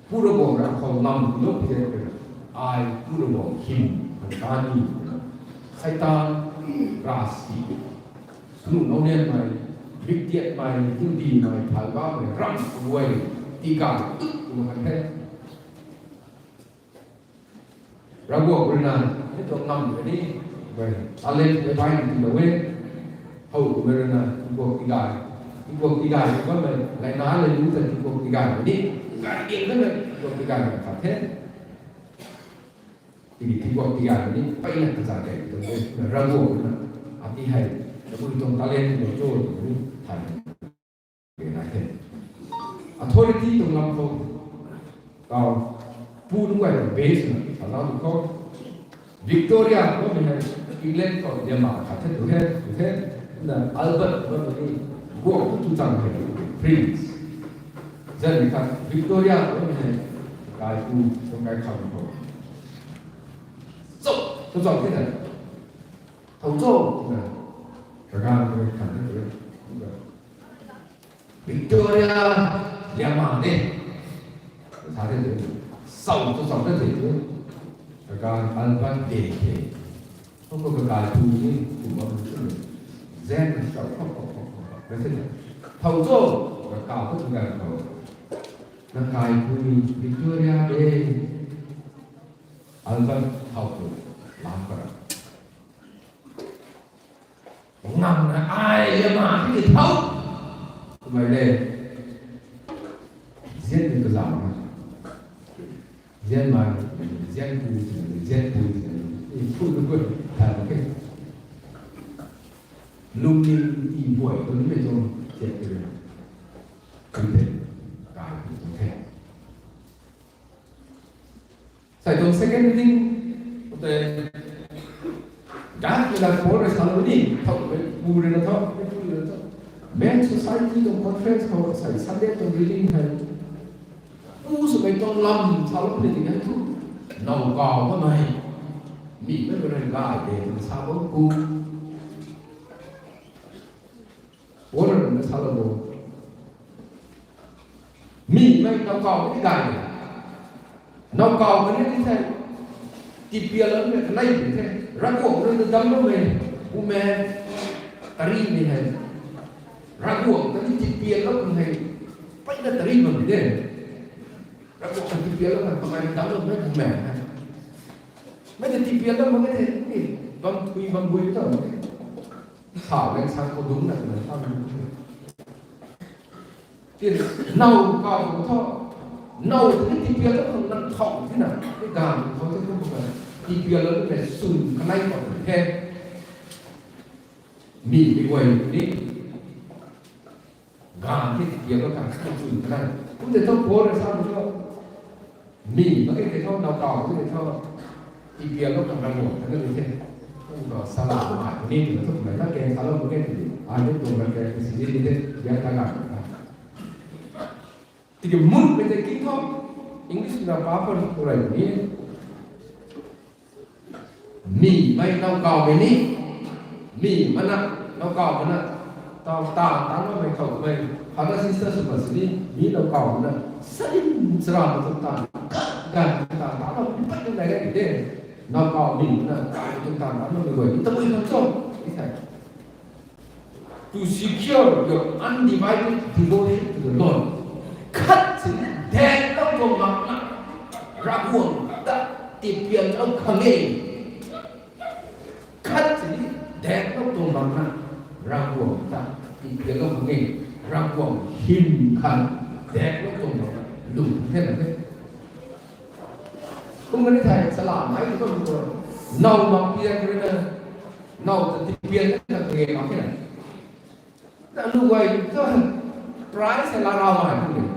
Pu Ravguangc rui akhou ngam tiilou pi zaeng rui na, ai Pu Ravguangc hym khang ta ni twna, Seitaan, brasi, sunu nau nianmei, biktiatmei, hindimei, phalbamei, ram kaguay, tigang tu tu khang the. Ravguangc rui na, hei tuang ngam rui ni, talent tei bai ni tiilou e. How kumna rui na, tingkuak tigay. Tingkuak tigay, tingkuak mei, lai na le lu ta tingkuak tigay ni. Tigay king ta mei, tingkuak tigay mei khat the. Tiki tingkuak tigay ni, pai na ta zat kei, tung e, na Ravguangc na. Ati hei, na bui tuang talent ni cho, ni, thay. Kena the. Authority tuang lam khou. Tau, pu nunc guay tuang base na, alau tu khou. Victoria, bammei hei, England khou, Myanmar khat the tu he, tu he. Na Albert, bammei ni, guang tu tu chang he, Prince. Zan ni khat, Victoria, bammei hei, kai pu, tuang kai kham khou. So, tu chang the na. Thau cho, na. Kagan, bammei khat the tu he. Victoria, Myanmar ni. Sa the tu. Sau tu sau the tu. Kakai Albert de ke. Kum ko kakai tu ni, kum ko tu. Zen na sau kok kok kok kok. Thau cho, kakai tu tu gan ko. Kakai tu ni Victoria de. Albert thau tu. Lam para. Ngam na ai le ma ti thau. Kumei le. Zian ni kazam na. Zian ma, zian pu, zian pu, zian pu, pu, pu, tha ma ke. Lungning i buai tu ni mei tuang zian pu. Pu the. Kai pu tu the. Sai tuang second reading, ute, gan ki la Paul rui sa lou ni, thau mei pu rui na thau, mei pu rui na thau. Men society tuang conference khou sai Sunday tuang reading hei. Pu swmei tuang lam sa lou ni ti hei thu. Now kaw bammei. Mi mei rui na gay de, sa bam ku. Paul rui na sa lou bo. Mi mei now kaw ni gay de. Now kaw ni ni the. Tipial lou mei kanei ni the. Ravguangc rui na dam lou mei. Bumaengh tari ni hei. Ravguangc ta ni tipial lou kan hei. Pai na tari bam de. Ravguangc ta tipial lou kan kamei dam lou mei bumaengh hei. Mei ta tipial lou mak ke the. Ni bam thui bam bui ta. Sa leng sa khou dungc na na sa. Ti now kaw khou tho. Now ti tipial lou khang nang thau ti na. Ti gan khou te kum ka. Tipial lou te sun kanei khou the. Mi mi guay ni. Gan ti tipial lou khang sun kanei. Kum te tho Paul rui sa tho. Mi mak ke tei tho, now kaw mak ke tei tho, tipial lou khang Ravguangc ta na ni the. Kum ta sala mak ni tu na thu kumei na ke sa lou mak ke ti. Ai ni tuang na ke ti si ni the, biak ta gan ta. Tiki mut mei tei ki tho, English na pa pan ku rai ni. Mi mei now kaw mei ni, mi mana now kaw mana, tau ta ta na mei khou mei, hana sister sw ma sini, mi now kaw mana, salim sara ma tu ta, gan ta ta na mei pat na gai de, now kaw mi mana, kai tu ta ta na mei guay, ta mei khang cho, i thai. To secure your undivided devotion to the Lord. Khat sini daeng lou tuang mak na, Ravguangc ta tipian lou khang e. Khat sini daeng lou tuang mak na, Ravguangc ta tipian lou khang e. Ravguangc hym khang daeng lou tuang mak na, lung the na the. Kum kani thei, salam ai tu kum tu. Now mak pian rui na, now ta tipian na kage mak khe na. Na lu guay tu, price la rau mai tu ni.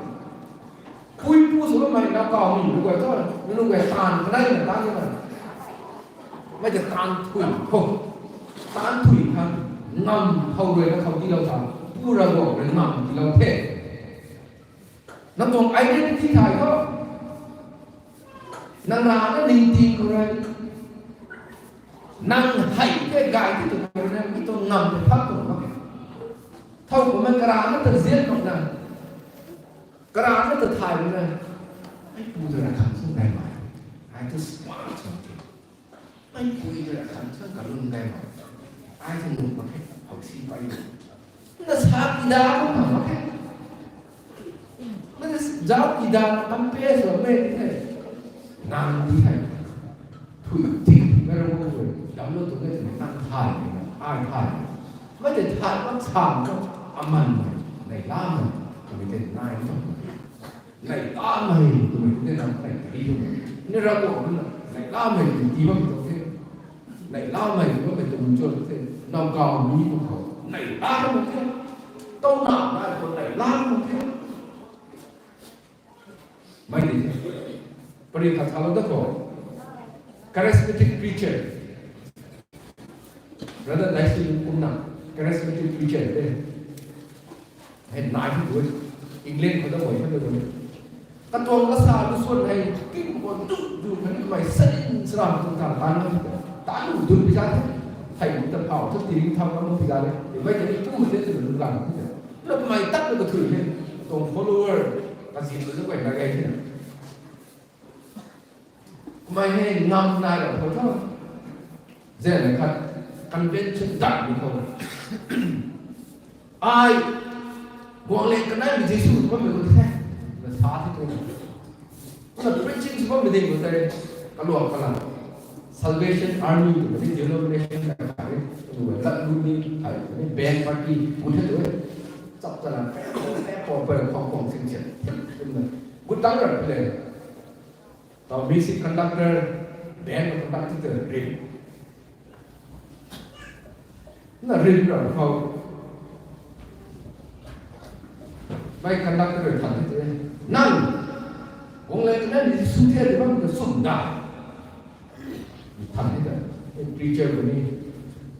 Pui pu sw mei now kaw mi lu guay tu, lu guay taan kanei na taan ni na. Mei ta taan thui, ho. Taan thui khang, ngam khou rui na khou ti lou ta, pu Ravguangc rui ngam ti lou the. Nang tuang identity thai tho. Nang rana ningting khou rui. Nang hei ke gay ti tu khou rui na, mi tuang ngam tei phak tu mak. Thau khou mei karana ta zian mak na. Karana ta thai mak na. Ai pu tu ra khang sung gay mai. Ai tu smart sung ti. Mei pui rui khan sa kalum dai mak. Ai tu nuh mak khe, hou si pai. Na sa ki da kum mak khe. Na zau ki da na kam pe sw mei ni the. Nang di hei. Thui tik mei rui kum rui. Dam lou tu mei tu nang thay ni na. Ai thay ni. Mei tei thay bam sang tu, aman mei, nai lamei, twmei tei nai tu. Nai lamei twmei tei nang nai kari tu. Ni Ravguangc na nai lamei tei tii bam tu the. Nai lamei twmei tei tuang chuan the. Nang kau mi tu khou nai lamei the. Tau na nai khou nai lamei the. Mei tei the. Pari khat thalou da khou. Charismatic preacher. Brother Daisy kumna charismatic preacher te. Hei nai hei tu. England khou ta guay khat ta guay. Katuang lasa lu suan hei, king khou duh duh khatni kamei sarin saram tuang tan tan na ta. Tan lu dun pi za the. Hei ta phau ta tiring tham na pi za le. Mei ta ni tu mei te tu lu lang the. Na kamei tat na kathui the. Tuang follower kazin lu ta guay na gay the na. Kamei hei ngam nai ra khou tho. Zan khat convention dat ni khou. Ai, guang le kanei mi Jisu tu bammei khou the. Na sa the tu. Na preaching sw bammei ding khou tei. Kaluang kalang. Salvation Army twmei ni denomination ka kha ni. Tu lat lu ni, hai ni band party, pu the tu. Chap chana, pe pe pe pe khong khong sing sing. Gu tang ra le. Tau music conductor, band conductor te rin. Na rin ra khou. Mei conductor than the. Nang, guang le kanei mi Jisu the de bam ka sum da. Than the. Preacher ko ni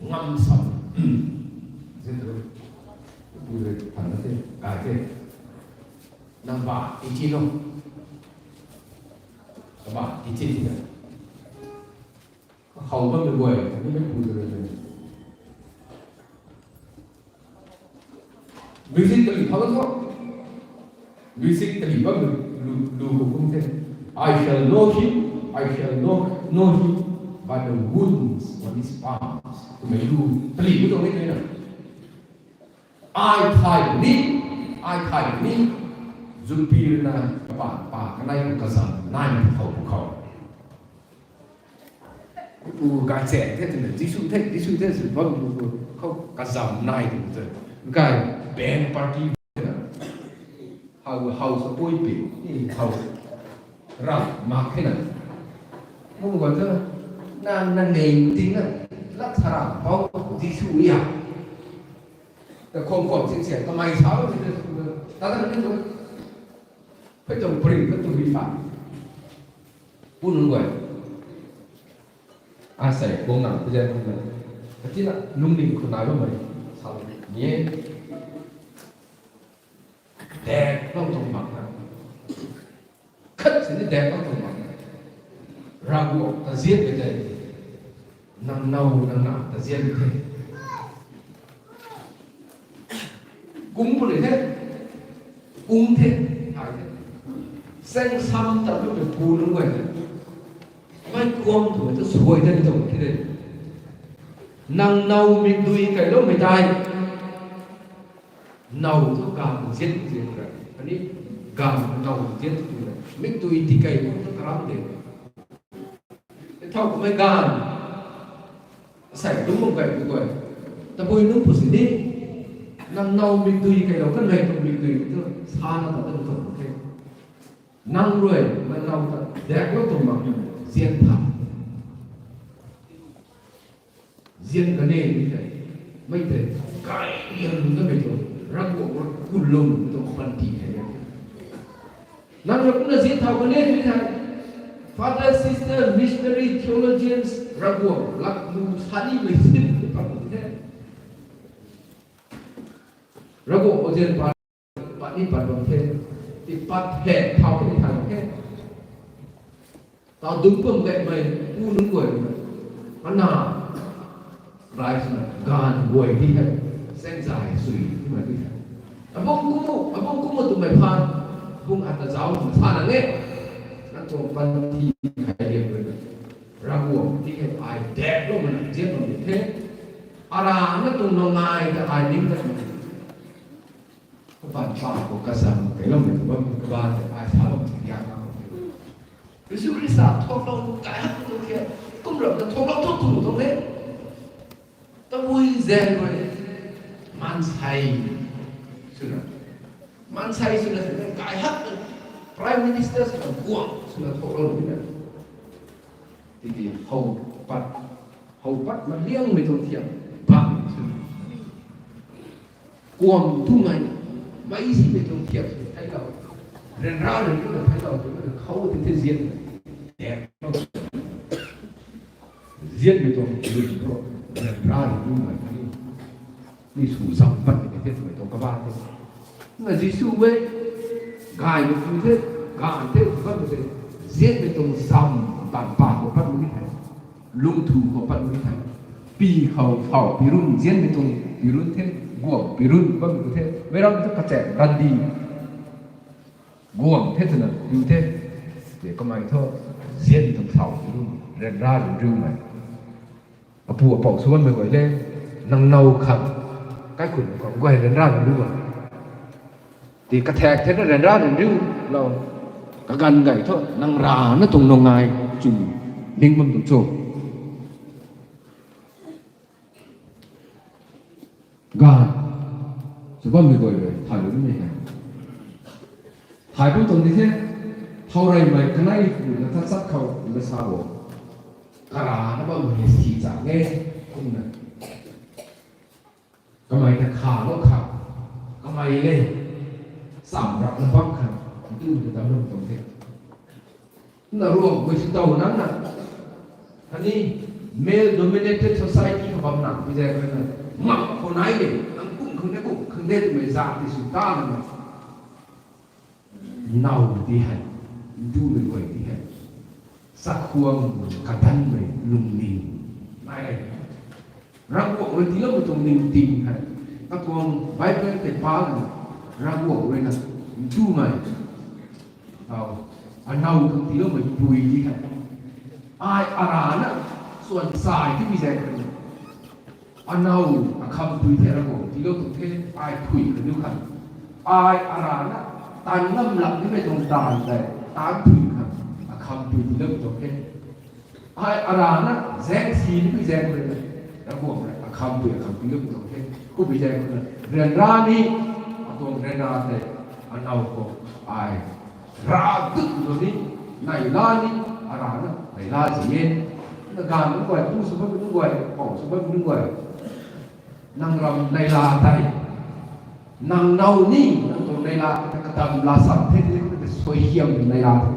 ngam sam. Zin tu. Pu le than the. Kai the. Nang ba, i chi no. Ba, i chi chi. Khou bammei guay, ni mei pu tu le. Music tali phau tho. Music tali bam lu, lu khou kum the. I shall know him, I shall know, know him by the wounds on his palms. Twmei lu tali bu tuang ni na. Ai thay ni, ai thay ni, zumpi na, pa, pa, kanei kazam nai ni khou khou. Pu kai che the twna, Jisu the, Jisu the, sw bam pu khou kazam nai tu te. Kai band party na. Hau, hau sa pui pi, ni hau. Ram, mak the na. Mung guan tu, na, na neng ting na, lat sa ram, hau, Jisu ya. Ta khom khom sing sing, kamei sa lo sing sing, ta ta ni tu. Phay tuang pring, phay tuang ri pha. Pu nunc guay. Asei, bong nang, pui zan nunc guay. Kati na, lungning khou nai bammei. Sa lo, ni e. Dek, lou tuang mak na. Khat sini dek lou tuang mak na. Ravguangc ta zian kei tei. Nang now, nang na ta zian kei tei. Kum puni the. Kum the. Hai the. Seng sam ta lu de pu nunc guay the. Mei kuam tu ta suai de tuang the de. Nang now mikdui kailoumei tei. Now tu gaanv zian zian ra. Ani gaanv now zian tu ra. Mikdui tikei tu karam de. Thau kummei gaanv. Sai tu mung kai tu guay. Tabui nunc pu sini. Nang now mikdui kailou kanmei tu mikdui tu. Sa na ta tu tu the. Nang rui, mei now ta. Dek lou tu mak zian tha. Zian kani ni tei, mei tei, kai liang nunc ta mei tu, Ravguangc rui kulum tu panty hei liang. Nang rui kumna zian thau kani ni tei, father, sister, missionary, theologians, Ravguangc lak lu sani mei sin tu pan the. Ravguangc khou zian pan, pat ni pat bam the, ti pat he, thau ni thau the. Tau dungc bam gaymei pu nunc guay na, ana, rai swna, gaanv guay ti hei, seng zay sui ti mei ti hei. Abung kumu, abung kumu twmei phaan, bung ata zauc twna sa nang e. Nang tuang panty hei liang rui na. Ravguangc ti hei ai dek lou mana zian bam ni the. Ara na tuang nungai ta ai ning ta. Kabaanc pa khou kazam kailoumei tu bam, kabaanc tei ai sa bam tu ya na. Jisu Khrista thuaklou kai hak tu khe, kum ram ta thuaklou thu tu tuang e. Tabui zaeng rui, Maansei swna, maansei swna, kai hak Prime Minister swna, guang swna thou lou na. Tiki how pat, how pat ma liangmei tuang thiam bam swna, kuam tumei, mei simei tuang thiam swna theilou, ryanra ryanriuna theilou twna khou tei the zian. Zianmei tuang lun thu ryanra ryanriumei ni, ni sw zam patmei the twmei tuang kabah the. Na Jisu e, gaymei pu the, ganv the, pu patmei the, zianmei tuang zam, tan pa khou patmei ni the, lungthu khou patmei ni the, pi khou phau pirun, zianmei tuang pirun the, guang pirun patmei the, meic ram thu kachaek Gandhi guang the twna piu the. Tei kamei thu zianmei tuang phau pirun, ryanra ryanriumei. Apu apou sw bammei guay le, nang now khang, kaikhunc khang guay ryanra ryanriu a. Tei kathaek the na ryanra ryanriu lou, kaganv gay thu nang rana tuang nungai chwn ning bam tuang cho. Ganv sw bammei guay rui thaylou nimei hei, thay bam tuang di the, thau reymei kanei pu na tha chat khou na sa bo, karana bammei hei si chak e, kumna kamei ta khalou khang, kamei le cham rap na bam khang, ntumei ta dam lam tuang the. Na ruang guay si tow nang na, khatni male dominated society khou bam nang pi zaeng rui na, mak khou nai le, nang kum khang de, kum khang de twmei zat ti sw ta na, now ti hei, ntumei guay ti hei, chakhwang kadanmei lungning nai e. Ravguangc rui tiiloumei tuang ningting hei, katuang Bible tei pa lana, Ravguangc rui na ntumei, anow khang tiiloumei pui ti hei, ai arana swan sai ti pi zaeng rui na, anow akhampui the Ravguangc tiilou tuang the, ai pui kaniw khang, ai arana taanv ngam lak nimei tuang taanv tei, taanv pui khang akhampui tiilou tuang the. Ai arana zaeng si ni pi zaeng rui na, Ravguangc rui akhampui akhampui lou tuang the. Kubi zaeng rui na, ryanra ni, atuang ryanra tei, anow khou ai ra dut tu ni, neihla ni, arana neihla zi e. Na ganv nunc guay, pu sw bammei nunc guay, pou sw bammei nunc guay, nang ram neihla tei, nang now ni, nang tuang neihla tei katam la sam the, tei suaihiam neihla the.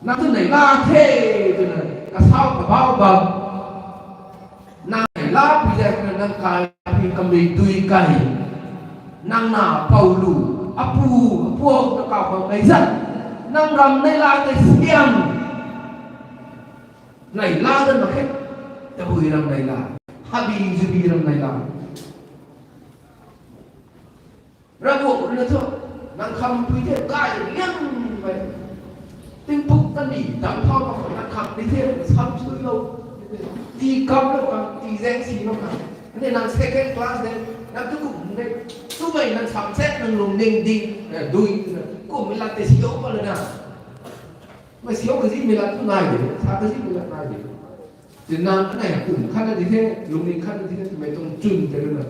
Nang tu neihla the twna kasau kabau bam, nang neihla pi zaeng rui na, nang kai pi kamei dui kai, nang na pou lu, apu, apu na kau khang mei zat, nang ram neihla tei siam, neihla dat mak khe. Tabui ram neihla, habi zubi ram neihla. Ravguangc rui na thu, nang khampui the, kai liangmei, tingpuk kani dam thau mak khou nang khamh di the, sam suilou, tii kamlou khang, tii zaeng silou khang, ane nang second class de, nang tu kum de, tumei nang samset nang lungning ding, dui twna kummei lat tei siou pat lana, mei siou kazimei lat tu nai de, sa kazimei lat nai de. Tei nang kanei kum khatna di the, lungning khatna di the twmei tuang chwn tei rui na,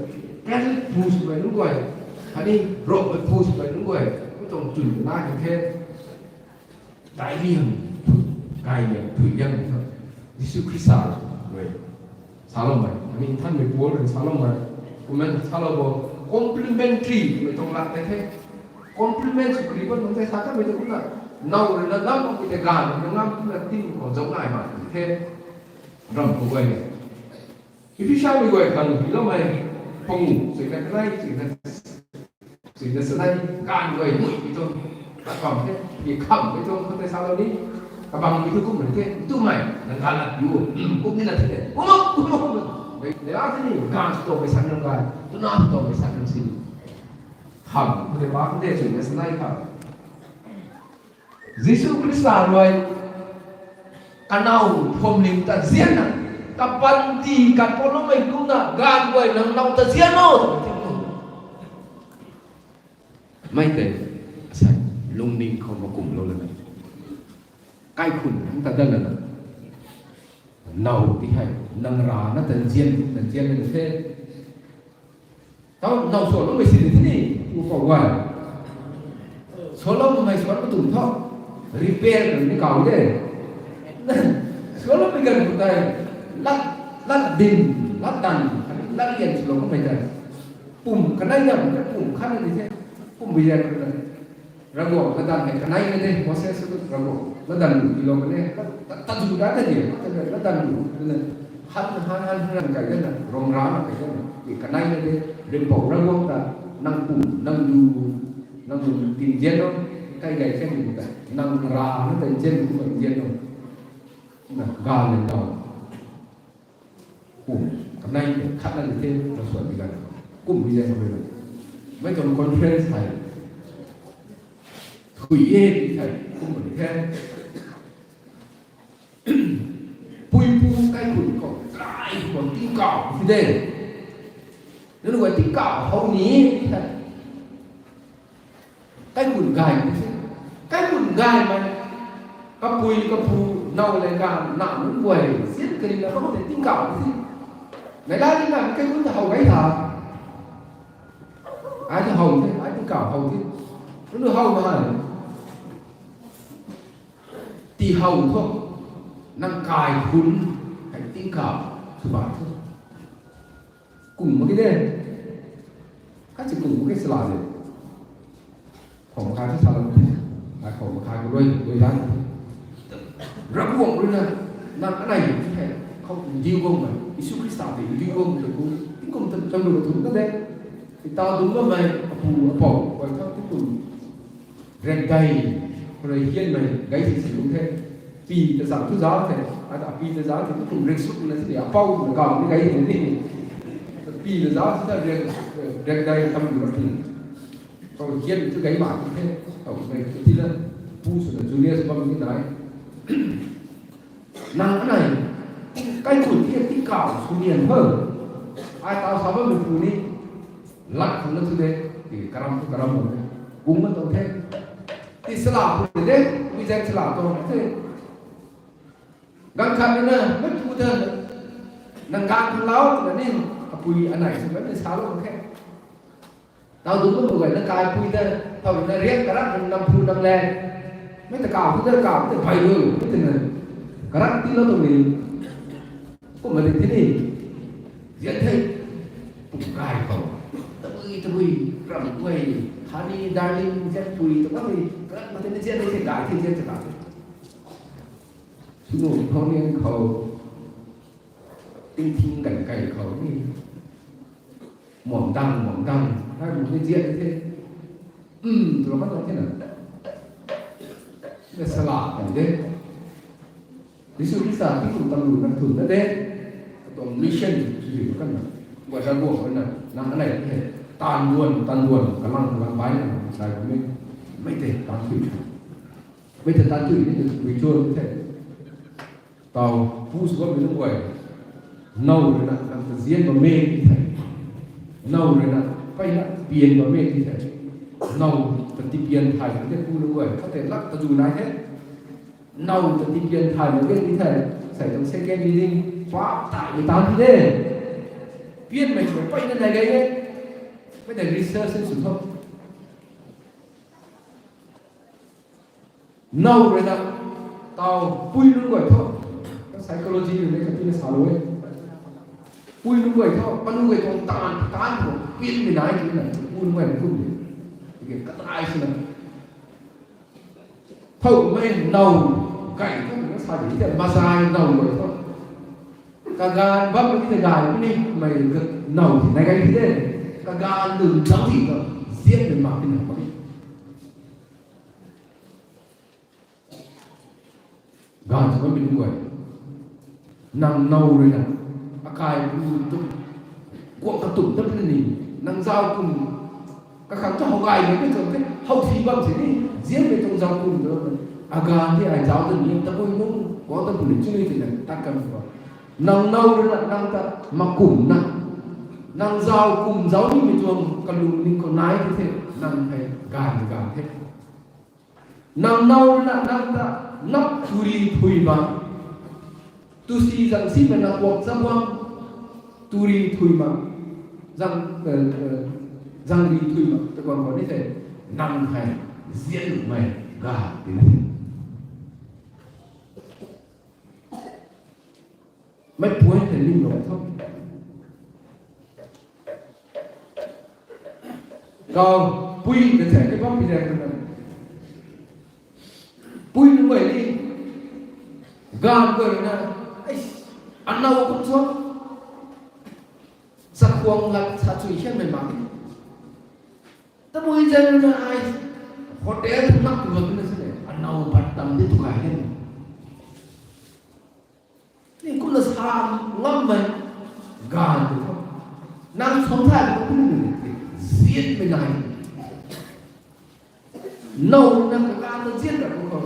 Catholic pu swmei nunc guay, khatni Rommei pu swmei nunc guay, mi tuang chwn tei nai di the. Dailiang, kailiang, thuiliang, Jisu Khrista rui saloumei, khatni Nthanmei Paul rui saloumei, kumna salou bo, complementary twmei tuang lat tei the. Complement sw kari bam nunc tei sa kanmei tei kumna, now rui na ngam mak tei ganv rui na ngam kumna tin khou zauc nai mak tei the. Ram khou guay e. Ephesamei guay khang tiiloumei, pangu, suina kanei, suina, suina sanei, ganv guay mui pi tuang, tat bam the, ki kham pi tuang, khou tei salou ni, kabang pi tu kum the, ntumei, nang ganv lat pi o, kum ni na the, kum o, kum o, kum o. Neihla the ni, ganv sw tuangmei san nang gay, tuna sw tuangmei san nang si. Kham, khou tei pa khou tei suina sanei kham. Jisu Khrista rui, kanow phuamling ta zianna, kapanty katpouloumei kumna ganv guay nang now ta zian o twna thinlou. Mei tei, asei, lungning khou makumlou lana, kaikhunc nunc ta dat lana, now ti hei nang rana tanzian, tanzian lana the. Tau nau suan loumei si ni thini, u kau guay. Suan loumei suan pa tum tho. Repair ni kau de. Suan loumei ganv khou tei, lat, lat din, lat dan, lat lian sw loumei tei. Pum kanei dam, pum khat ni the. Pum bui zan khou tei. Ravguangc latdanv hei kanei na de, Moses tu Ravguangc latdanv lu tiilou kan e, ta, ta, ta zu da ta di, ta, ta, latdanv lu, tu na, han, han, han, han kai dana, rong ra na kai dana, i kanei na de, Ringhpouc Ravguangc ta, nang pum, nang lu, nang lu, tin zian lo, kai gay kan lu ta, nang ra na ta zian lu, zian lo, na, ga na tau. Kum, kanei tei khat na ni the, na suan di gan. Kum di zan khou rui na. Mei tuang conference hei. Thui e di thei, kum di the. Pui pu kaikhun khou, kai khou tingkauh si de. Nunc guay tingkauh how ni di thei. Kaikhun gay ni si. Kaikhun gaymei. Kapui, kapu, now le ka, na nunc guay, sian kari na bam tei tingkauh ni si. Nai la ni na, kaikhun ta how gay tha. Ai ta how the, ai tingkauh how the. Nunc how na. Ti how thu. Nang kaikhun, kai tingkauh, sw bam thu. Kum mak ki de. Khat si kum mak ki sala de. Khou makai thu sala de. Ai khou makai khou rui, rui lan. Ravguangc rui na, nang anei ni the. Khou ndiu guangmei. Jisu Khrista tei ndiu guangmei tu. Tingkum tan, tan lu tu na de. Ita dum bammei, apu, apou, guay thau tingkum. Riak dai, khou rui hianmei, gay si si lu the. Pi ta zang thu za the, a ta pi ta za the, tu kum riak suk na si ni, apou na gam ni gay ni ni. Pi ta za thu ta riak, riak dai tam lu ti. Khou hian thu gay ma ti the, khou mei tu ti la, pu sw na junior sw bam ni nai. Nang anei, kaikhun ti tingkauh sw nian ho. Ai tau sa bammei pu ni, lat khang na thu de, ti karam thu karam bam de. Kum ma tau the. Ti sala pu de, wi zan sala tau the. Ganv khat na, mei pu ta, nang ganv khang lau, twna ni, apui anei sw kan ni sa lou khe. Tau dun bam gay na kai pui ta, tau na riak karak nang nam phu nang le. Mei ta kau phu ta kau ta bai lu, mei ta na. Karak ti lou tu ni. Kum ma di the ni. Zian the. Pum gay khou. Tabui, tabui, ram guay. Honey, darling, zian pui, ta bam ni. Karak ma the ni zian the, gay the, zian the, gay the. Sunu khou nian khou. Ting ting kan kai khou ni. Muang dang, muang dang, hai mu ni zian the. Um, tu la ka ta the na. Na sala kan de. Jisu Khrista ti kum tam lu na thun na de. Tuang mission, tu di kan na. Guay sa guang kan na, nang anei the. Tan duan, tan duan, kalang, kalang bai na, sai kum ni. Mei te, tan thui. Mei te, tan thui ni, thui chuan the. Tau, pu sw bammei nunc guay. Now rui na, nang ta zian bam e ti the. Now rui na, peyna pian bam e ti the. Now ta tipian thay bam the pu nunc guay. Khat tei lak ta zu nai the. Now ta tipian thay bam e ti the. Sai tuang second reading, pa tai mei tan ti de. Pianmei sw peyna nai gay e. Mei ta research sw tho. Now rui na, tau pui nunc guay thu, psychology rui na kati na sa lou e. Pui nunc guay thu, panu guay tuang taanv, taanv thu, pianmei nai ti na, pui nunc guay na kum ni. Tiki katai si na. Thow mei now, gay thu na sa di the, mazai now guay thu. Kaganv bam ni the gay ni, mei now ti nai gay ti de. Kaganv lun zauc ti thu, zianmei mak ti na mak ni. Ganv sw bammei nunc guay. Nang now rui na, akai pu tu, guang katum tat puni ni, nang zauc kum, kakhang tu how gaymei mei tuang the, how si bam si ni, zianmei tuang zauc kum tu, aganv ti ai zauc ta ni, tabui nunc, guang tat puni chuni ti na, tat kan khou. Nang now rui na, nang ta makum na, nang zauc kum zauc nimei tuang kalung ning khou nai ti the, nang hei ganv ganv the. Nang now rui na nang ta nap turi thui ma. Tusi zang si ma na kuak zam bam turi thui ma. Zang, eh, eh, Zangri thui mak ta bam khou ni the, nang hei zianmei ga ti na the. Mei puan hei lim lou tho. Kau pui na the, ni bam pi de na. Pui nu guay ni, gan guay na, ai, anau kum cho. Sakhuang lat sa chui hian mei mak ni. Tabui zan na ai, hotel tu mak tu mak na sine, anau bat tam di tu kai hian. Ni kumna sa ngammei gan tu tho. Nang song thay tu kumna ni, zianmei nai. Now na kaganv ta zian ra khou,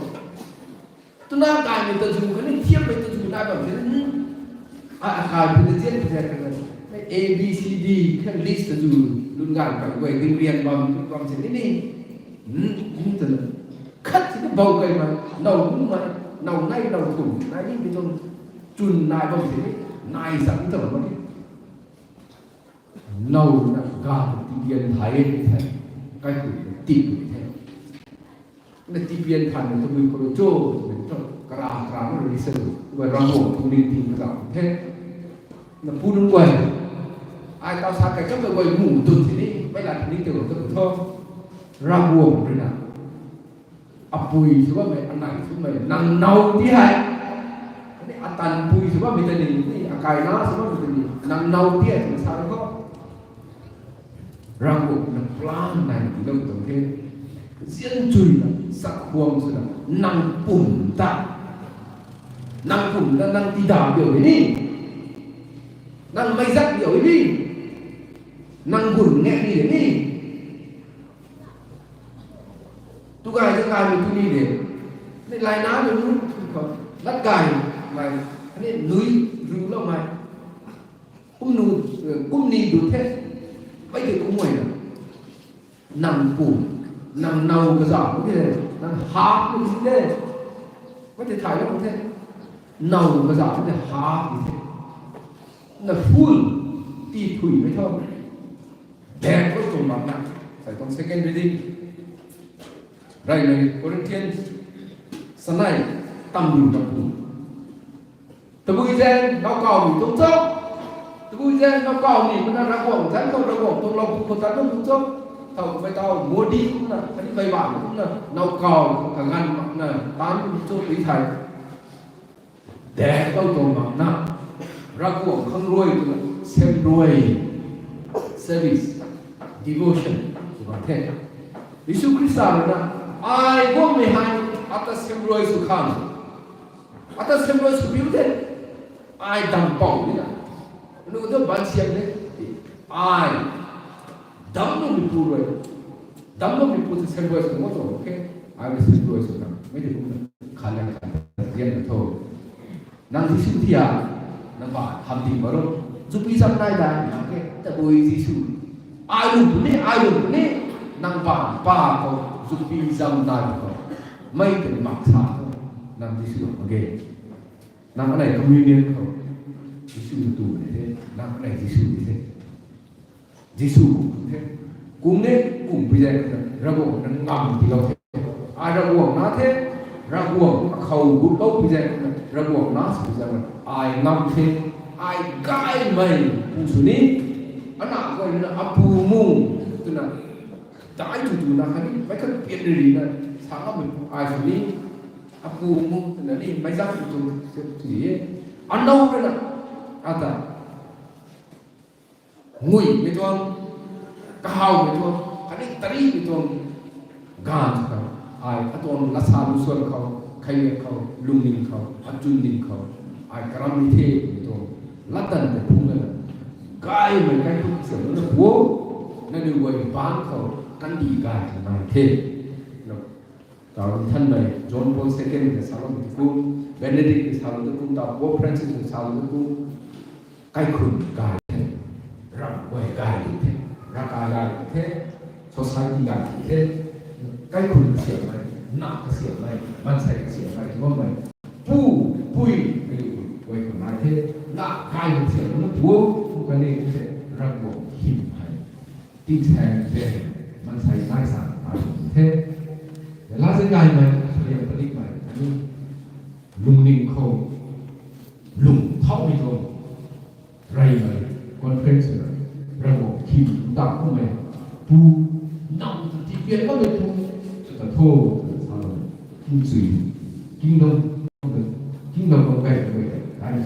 twna gaymei ta zu khatni thiammei ta zu nai bam the. A, akai pui ta zian ta zian kha, A B C D kha list ta zu lun gan kha guay ding rian bam bam se ni ni. Twna khat si ta bou kai ma, now nunc ma, now nai now thum nai ni mi tuang chwn nai bam se ni, nai zam ta bam ni. Now na ga tipian thay e the, kaikhun na tip e the. Na tipian thay na tabui khou cho, cho, kara kara na rui sa, guay Ravguangc tuang ning ting kazauh the. Na pu nunc guay, ai tau sa kai kam na guay mu tun si ni, mei la ni tei ta tho, Ravguangc rui na. Apui sw bammei, anei sw bammei, nang now ti hei. Khatni atanpui sw bammei ta ni, ni akaina sw bammei ta ni, nang now ti hei twna sa khou, Ravguangc na plan nai tilou tuang the. Zian chuy na, sakhuang swna, nang pum ta. Nang pum ta, nang tidam diu ni. Nang meizak diu ni. Nang gun nge ni ni. Tu gay ta gaymei tu ni de. Ni lai na lu nu khou, lat gaymei, ni nui ruloumei. Kum nu, kum ni du the. Mei tei kum guay na. Nang pu, nang now kazauh pu the, nang half pu the. Mei tei thay lou the. Now kazauh pu the, half pu the. Na full, ti thuimei tho. Back khou tuang bam na. Sai tuang second reading. Reymei Corinthians sanei, tam lu na pu. Tabui zaeng nowkawmei tuang cho. Tabui zaeng nowkawmei kumna Ravguangc zanc khou Ravguangc tuang lou pu khou tat bam tuang cho. Thow mei tau Modi kumna, khatni mei bam kumna, nowkaw kaganv makna, taanv kum cho tui thei. Daeng tou tuang makna, Ravguangc khang rui twna, sem rui, service, devotion, tw bam the. Jisu Khrista rui na, ai guangmei hei, ata sem rui sw khang. Ata sem rui sw piu the. Ai dam pou ni na. Nu tu ban siam the. Ai damcloumeipu rui, damcloumeipu ta sem rui sw mo tuang khe. Ai rui sem rui sw khang. Mei tei kumna, khat la khat, zian na tho. Nang Jisu thia, nang ba ham ding baro. Zupi zam nai dai, nang ke, tabui Jisu. Ai lung puni, ai lung puni, nang ba, pa khou, zupi zam nai khou. Mei tei mak sa khou, nang Jisu mak ge. Nang anei communion khou, Jisu tu ni the, nang anei Jisu ni the. Jisu kum the. Kum ni, kum pi zaeng khou, Ravguangc na ngam tilou the. Ai Ravguangc na the, Ravguangc akhou gutlou pi zaeng khou, Ravguangc na sw pi zaeng khou, ai ngam the, ai gaymei pu sw ni, ana guay na apu mu, twna, dai tu tu na khatni, meic khat pian ri ri na, sa ngammei pu ai sw ni, apu mu, twna ni, meic zat tu tu, tu e, anou rui na, ata, nguimei tuang, kahawmei tuang, khatni tarimei tuang, ganv khou, ai atuang lasa lusuan khou, khailiak khou, lungning khou, achwn ning khou, ai karam ni the twmei tuang, latdanv tei phungc lana, gaymei kaikhunc kasiamh lana pu o, nangniw guay bangc khou, kandih gay nai the. Tau Nthanmei John Paul Second na saloumei tu kum, Benedict na salou tu kum, tau Pope Francis na salou tu kum, kaikhunc gay the, ramh guay gay di the, ravkai gay di the, society gay di the, kaikhunc kasiamhmei, na kasiamhmei, maansei kasiamhmei, bammei, pu, pui, kaniw guay khou nai the, na gay kasiamhmei na pu o, pu kaniw the, Ravguangc hym hei. Tingsaeng zaeng mansei nai sa nai the. Laa zan gaymei, suaihiam padikmei, ani lungning khou lung thaumei tuang reymei conference na, Ravguangc khim nda kummei pu, nam ta tipian bammei pu, ta tho, ta salou, pu chui, kingdom, kingdom of God, gay, gay, gay,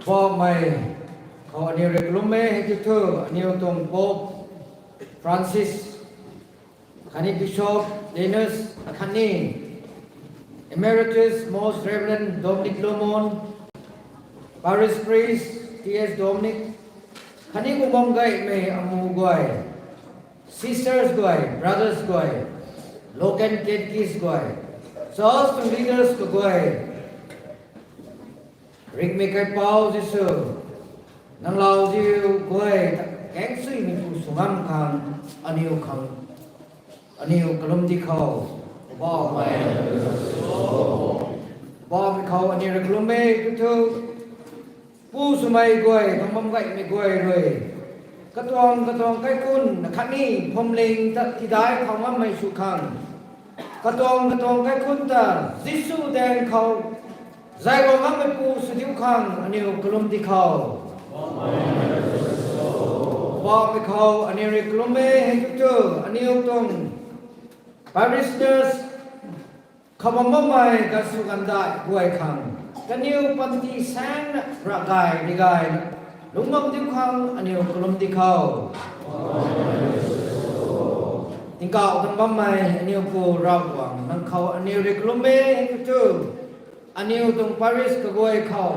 Poumei khou aniu rui kalum e hei kiu thu, aniu tuang Pope Francis, khatni Bishop Linus, akhatni Emeritus Most Reverend Dominic Lomon, Parish Priest T S Dominic, khatni kum bam gaymei amu guay, sisters guay, brothers guay, local catechist guay, church tuang leaders kaguay, ringhmei kaipouc Jisu, nanglauziu guay ta kangsuimeipu sw ngam khang, aniw khang, aniw kalum di khou, Poubauhmei, Poubauhmei khou aniw rui kalum e kiu thu, pu swmei guay, kang bam gaymei guay rui, katuang katuang kaikhunc na khatni phuamling ta tidai khou ngammei sw khang, katuang katuang kaikhunc ta Jisu daeng khou zay guang ngammeipu sw diu khang aniw kalum di khou, Poubauhmei khou aniw rui kalum e hei kiu thu, aniw tuang parishioners, khou bam bammei gansw gandai guay khang, kaniw panty saengna ravgay rigayna lungc bam diu khang aniw kalum di khou, tingkauh tang bammei aniw Pu Ravguangc, nang khou aniw rui kalum e hei kiu thu, aniw tuang parish kaguay khou,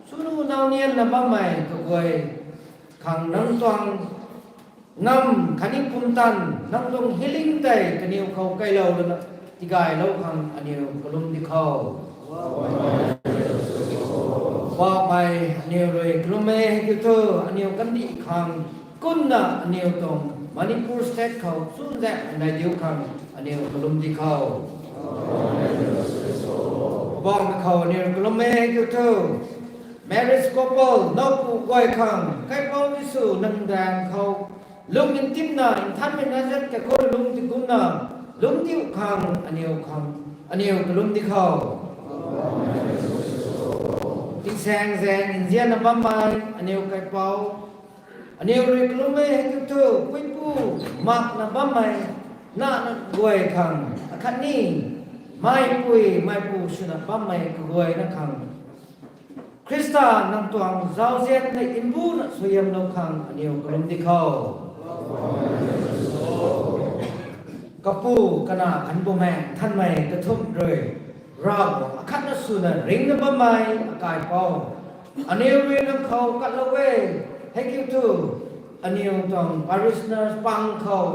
swnu naunianna bammei kaguay khang nang tuang ngam khatni pumtan, nang tuang healing tei kaniw khou kailou lana tigaylou khang aniw kalum di khou, Poubauhmei, aniw rui kalum e hei kiu thu, aniw kandih khang kumna aniw tuang Manipur State khou chunzaek nai diu khang aniw kalum di khou, Poubauhmei khou aniw rui kalum e hei kiu thu, marriage couple, nowpu guay khang, kaipouc Jisu nang daeng khou lung ntimna, nthanmei na zat kakhou lung di kumna lungc diu khang aniw khang, aniw kalum di khou, tingsaeng zaeng nzianna bammei aniw kaipouc, aniw rui kalum e hei kiu thu, puipu makna bammei, nana guay khang, akhatni meipui meipu swna bammei kaguayna khang, Khrista nang tuang zauzian tei mbuna suaihiamlou khang aniw kalum di khou, Kapu, Kanac khatni Bumaengh Nthanmei kathumh rui, Ravguangc akhatna swna ringcna bammei akaipouc, aniw rui nang khou katlou e hei kiu thu, aniw tuang parishioners pang khou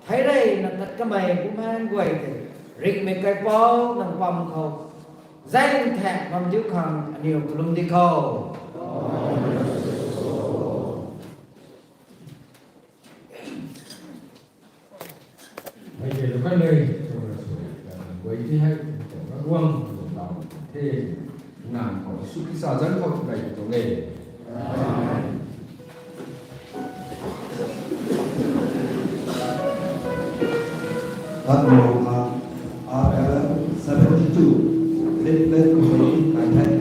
theireyna tat kamei bumaengh guay tei, ringhmei kaipouc nang pam khou zaeng thaek bam diu khang aniw kalum di khou, mei tei lu kan le, twna sw, guay ti hei, twna guang, tw tau the, nang khou Jisu Khrista zanc khou rey tuang e. Amen. Tat Muang Thang, R L seventy two, leaflet twenty nine.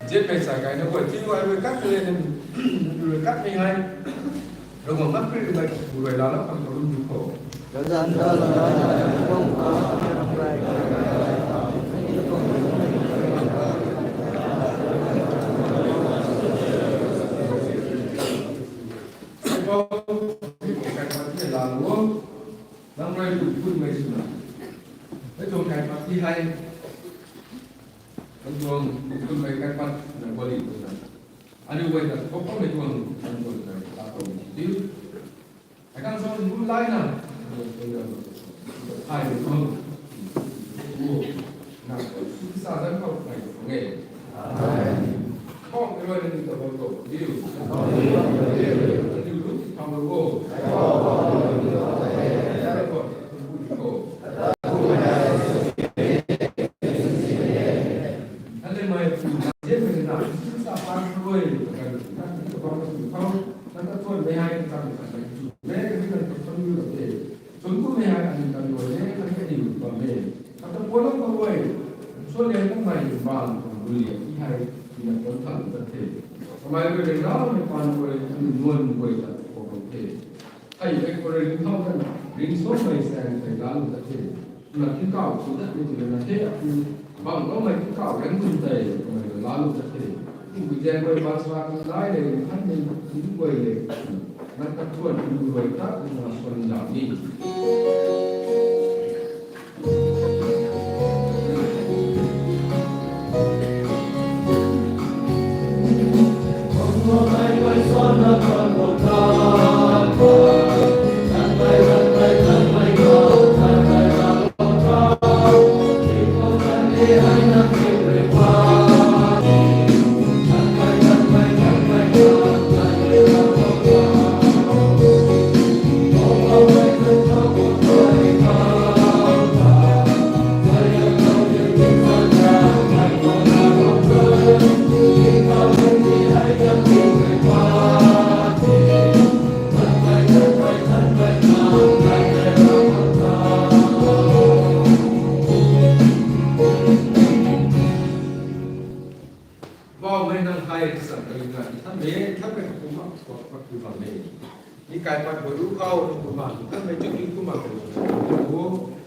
Zip pei sa kai na guay, tiu ai rui kat le, rui kat mei hai. Rui guang mat pri rui bai, rui bai la la, kam karum du kho. Nang rui tu pun mei suna. Hei tuang kai pat ti hai. Nang tuang pun mei kai pat nang body suna. Aniu guay ta kok kok mei tuang nang tuang kai pat tuang mei si diu. Ai kan sa bu lai na. Hai tuang. Wo. Na, sisa dan kau kai tuang e. Amen. Kong rui na ni ta bam tou diu. Diu lu ti tham lu o. Ko. Hale mai pu na je mai na sa pan rui. Kan kan ko bam tou tham. Kan ta tuan mei hai kan kan tu. Mei kan kan tu tham lu de. Chun ku mei hai kan kan lu de. Kan kan lu bam mei. Kata pualam khou rui, suaihiam kanmei bang khang rui liak ti hei, tina puan than tat the. Kamei rui ryanramei paan rui, aniu nuan guay ta khou bam the. Hei, hei khou rui ringcthau kan, Ringcsuangmei saeng tei laa lu ta the. Na tingkauh sw dat ni twna the apu bang kaumei tingkauh rang bun tei kamei rui laa lu ta the. Tingpui zaeng rui bang sa nai le, thanmei tingguay le, nang kathuan lu rui ta na swan dau ni. Baumei nang hei sa kai na thanmei, thanmei kumna kuak pat tu bam e. Ni kai pat bo du khou, kumna thanmei chu ni kumna ko.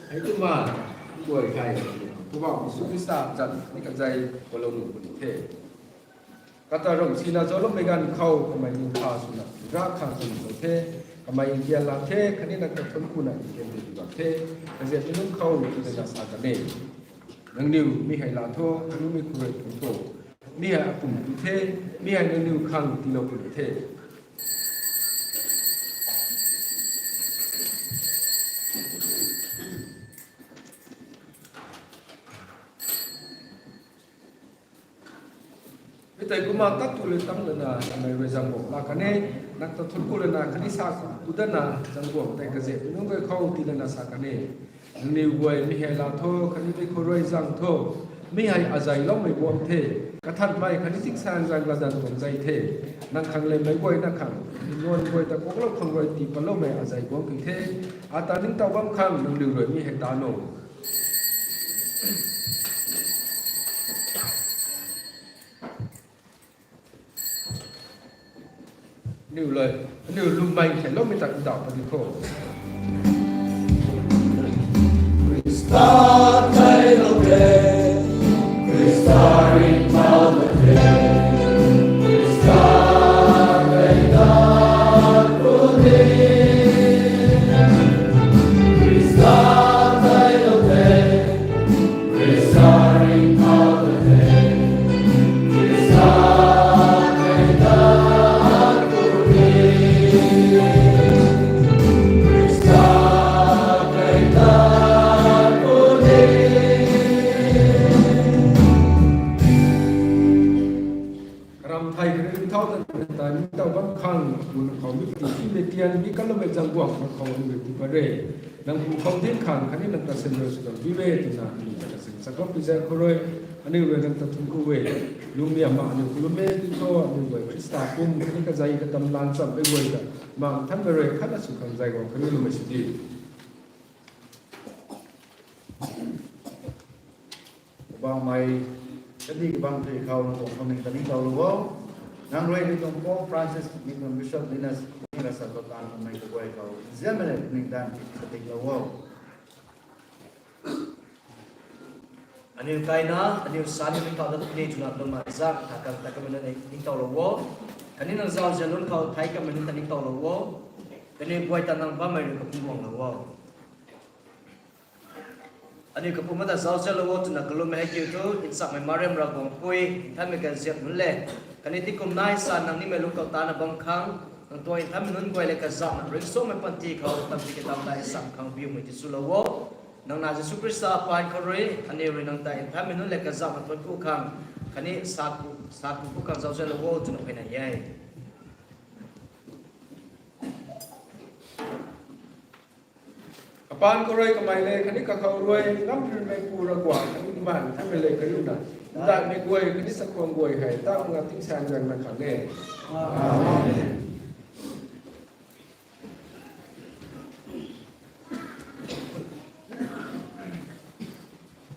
Hei kumna, kuay kai. Kumna Jisu Khrista zan ni kazei ko lou nu puni the. Kata ram sina zauloumei ganv khou kamei ning kha swna ra khang swna the, kamei nzian la the, khatni nang kathun kuna nzian de bam the, kaziap ni nunc khou ni na sa kan e. Nangniw mi hei la tho, khatni mi khurui tho, mi hei akum tu the, mi hei nangniw khang tiilou puni the. Mi tei kumna tat tu le tam lana, kamei rui zangguang la kan e, nang ta thun ku lana, khatni sa ku dana, zangguang tei kaziap nunc guay khou tii lana sa kan e. Nangniw guay mi hei la tho, khatni mi khou rui zang tho, mi hei azei loumei guang the, kathanmei khatni tingsaengzaeng latdanv tuang zei the, nang khang le meic guayna khang, nuan guay ta kuaklou khang rui tii patloumei azei guang ki the, ata ningtow bam khang nangniw rui mi hei ta no. Aniu le, aniu lwmmei theiloumei ta ndauh puni kho. Khrista theilou the, Khrista ringcthau the, Khrista theilou the, Khrista theilou the. Karam thei kariu thau ta ta ni tau bam khang, mun khou mi kati ti me tian mi kaloumei zangguang khou ni ti pare. Nang pu khou din khang khatni nang ta sen rui sw dam bi re twna ni ta sen sa kop pi zang khou rui, aniu rui nang ta thun ku e. Lungmia ma aniu ku lumme ti tho, aniu rui Khrista kum khatni kazei katam lan cham e guay ta, ma than me rui khatna sw khang zai guang khatni lummei sw di. Kabangmei, kadi kabang tei khou nang tuang khang ning ta ningtow lou o. Nang rui ni tuang Pope Francis, ni tuang Bishop Linus, ni rasa tuang tan mei kaguay khou nzianmei le ning tan katik lou o. Aniu kaina, aniu sa ni ningtow dat ni twna lwmmei zak tha kan ta kamei na ningtow lou o. Khatni nang zauzian lun khou thei kamei ni ta ningtow lou o. Kaniw guay ta nang bammei rui kapum guang lou o. Aniu kapum ta zauzian lou o twna kalummei hei kiu thu, nchakmei Mariam Ravguangc pui, nthanmei kaziap nunc le, khatni tingkum nai sa nang nimei lungc khou tana bam khang, nang tuang nthanmei nunc guay le kazauhna ringcsuangmei panty khou tamti katam ta ncham khang biumei ti swlou o. Nang na Jisu Khrista paan khou rui, aniu rui nang ta nthanmei nunc le kazauhna thuanc ku khang, khatni sa ku, sa ku ku khang zauzian lou o twna pheyney e. Kapaan khou rui kamei le khatni kakhou rui, Ngam Rinmei Pu Ravguangc khatni Bumaengh Nthanmei le kariuna, ndaihmei guay khatni chakhwang guay hei, ta nga tingsaengzaeng na khang e. Amen.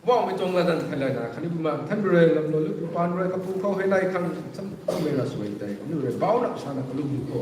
Bumaengmei tuang latdanv theilayna khatni Bumaengh Nthanmei rui lamlou lu kapaan rui kapu khou hei nai khang chammei ra suai tei, kaniw rui bauh nap sana kalum kho.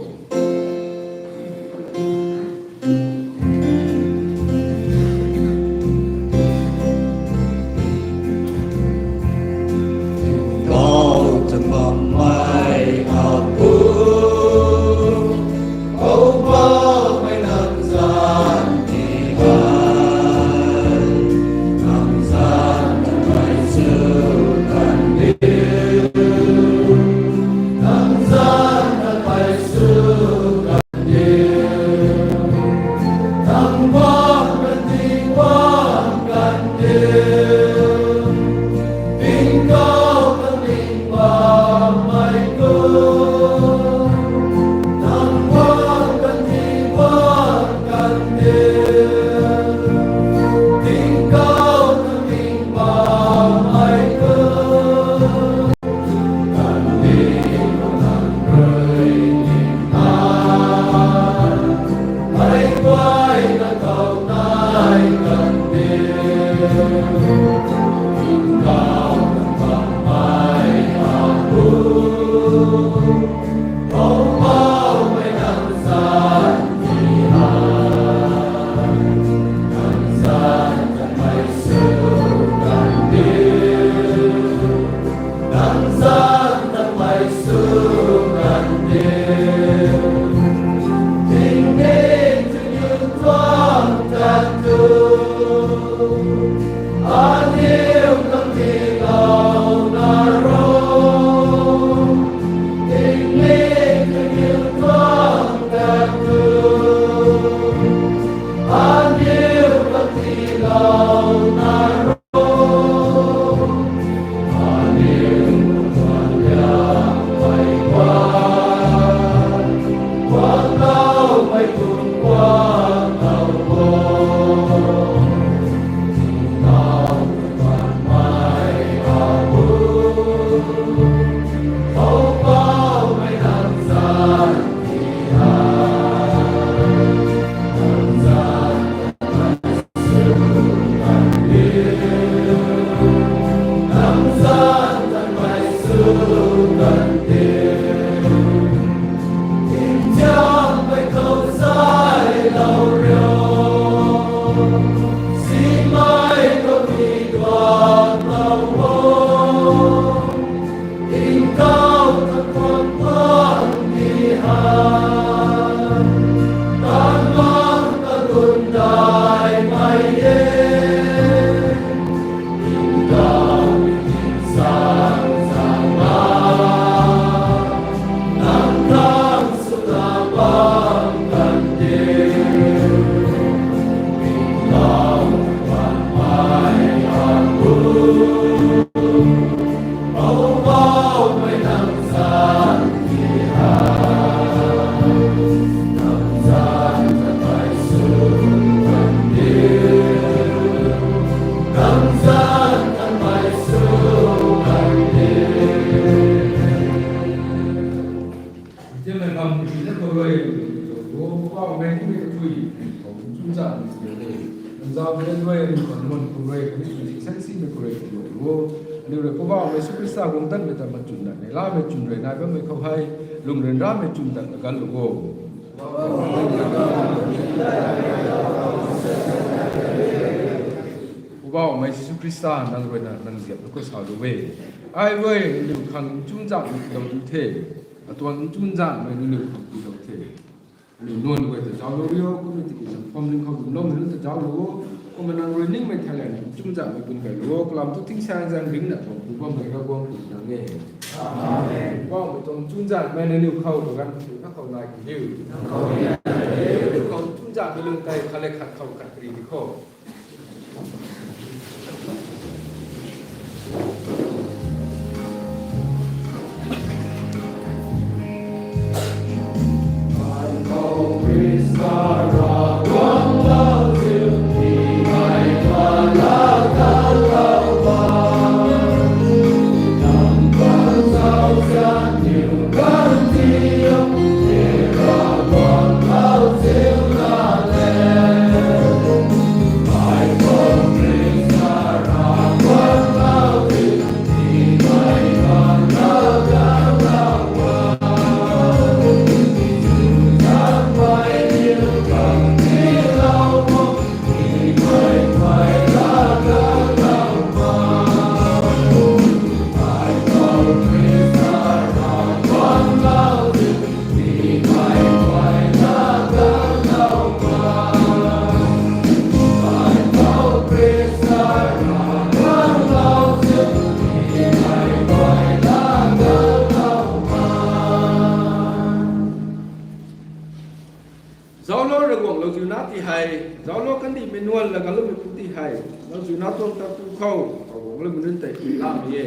Tingmei bam kati na khou rui, Poubauhmei tingmei kathui, khou chunzan ni sw de. Nang zauc de rui, nang khou nunc khou rui, kaniw sw si sang simei khou rui, aniu rui Poubauhmei Jisu Khrista guang tanmei ta machun dat, neihlamei chwn rui nai bammei khou hei, lung ryanramei chwn dat na gan lu o. Poubauhmei Jisu Khrista nang rui na, nang ziap na khou sa lu e. Ai rui, aniu khang chunzanmei lou tu the. Atuang chunzanmei nangniw khang tiilou the. Aniu nuan guay ta zauc lou rio, kumna tiki zang pham ling khou lwmloumei nunc ta zauc lou o. Kumna nang rui ningmei theilayna chunzanmei bun kai lou o. Kalam thu tingsaengzaeng ringcna tuang pu bammei Ravguangc tuang nang e. Amen. Poubauhmei tuang chunzanmei nangniw khou kaganv tu na khou nai kan diu. Nangniw khou chunzanmei lung tei khat le khat khou khat ri di khou. Zauclou Ravguangc, lauziu na ti hei, zauclou kandihmei nuan laa galoumei pu ti hei, lauziu na tuang tatu khou, Ravguangc laa mei nunc tei lamei e.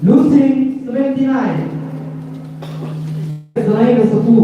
Lusing seventy nine. Zalai na sapu.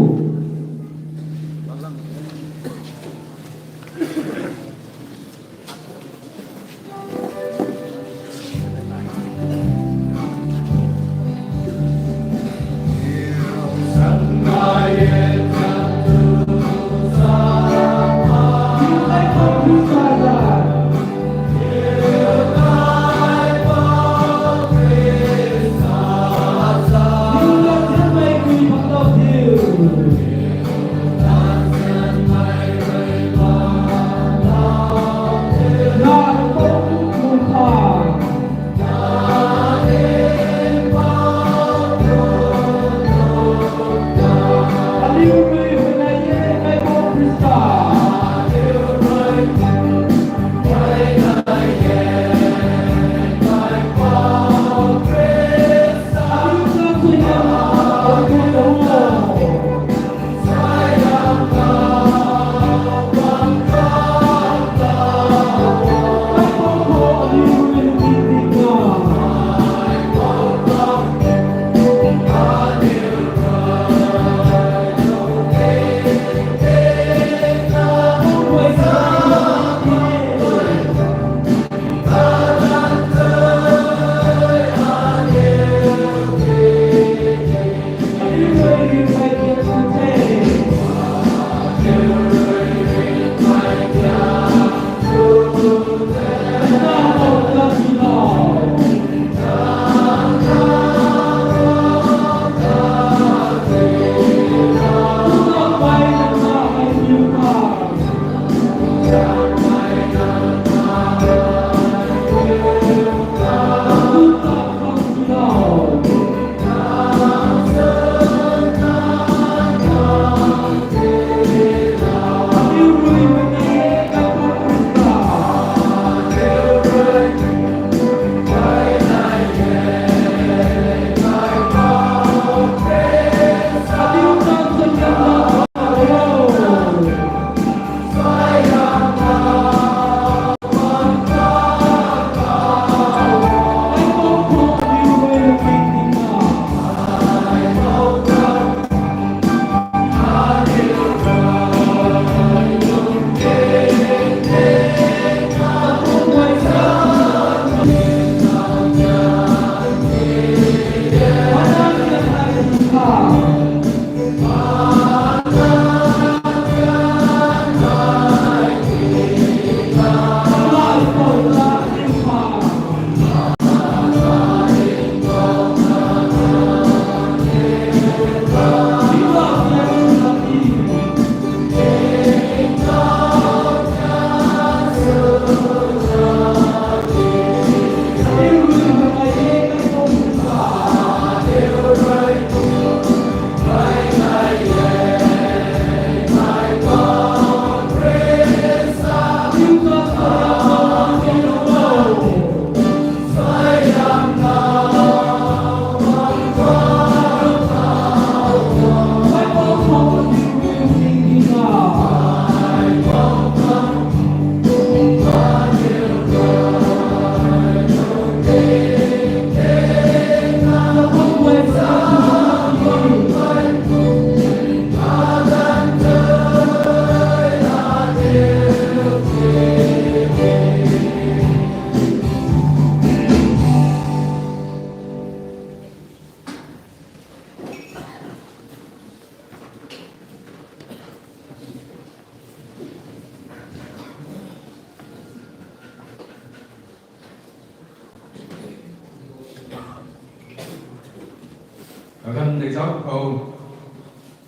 Kaganv neizauc khou,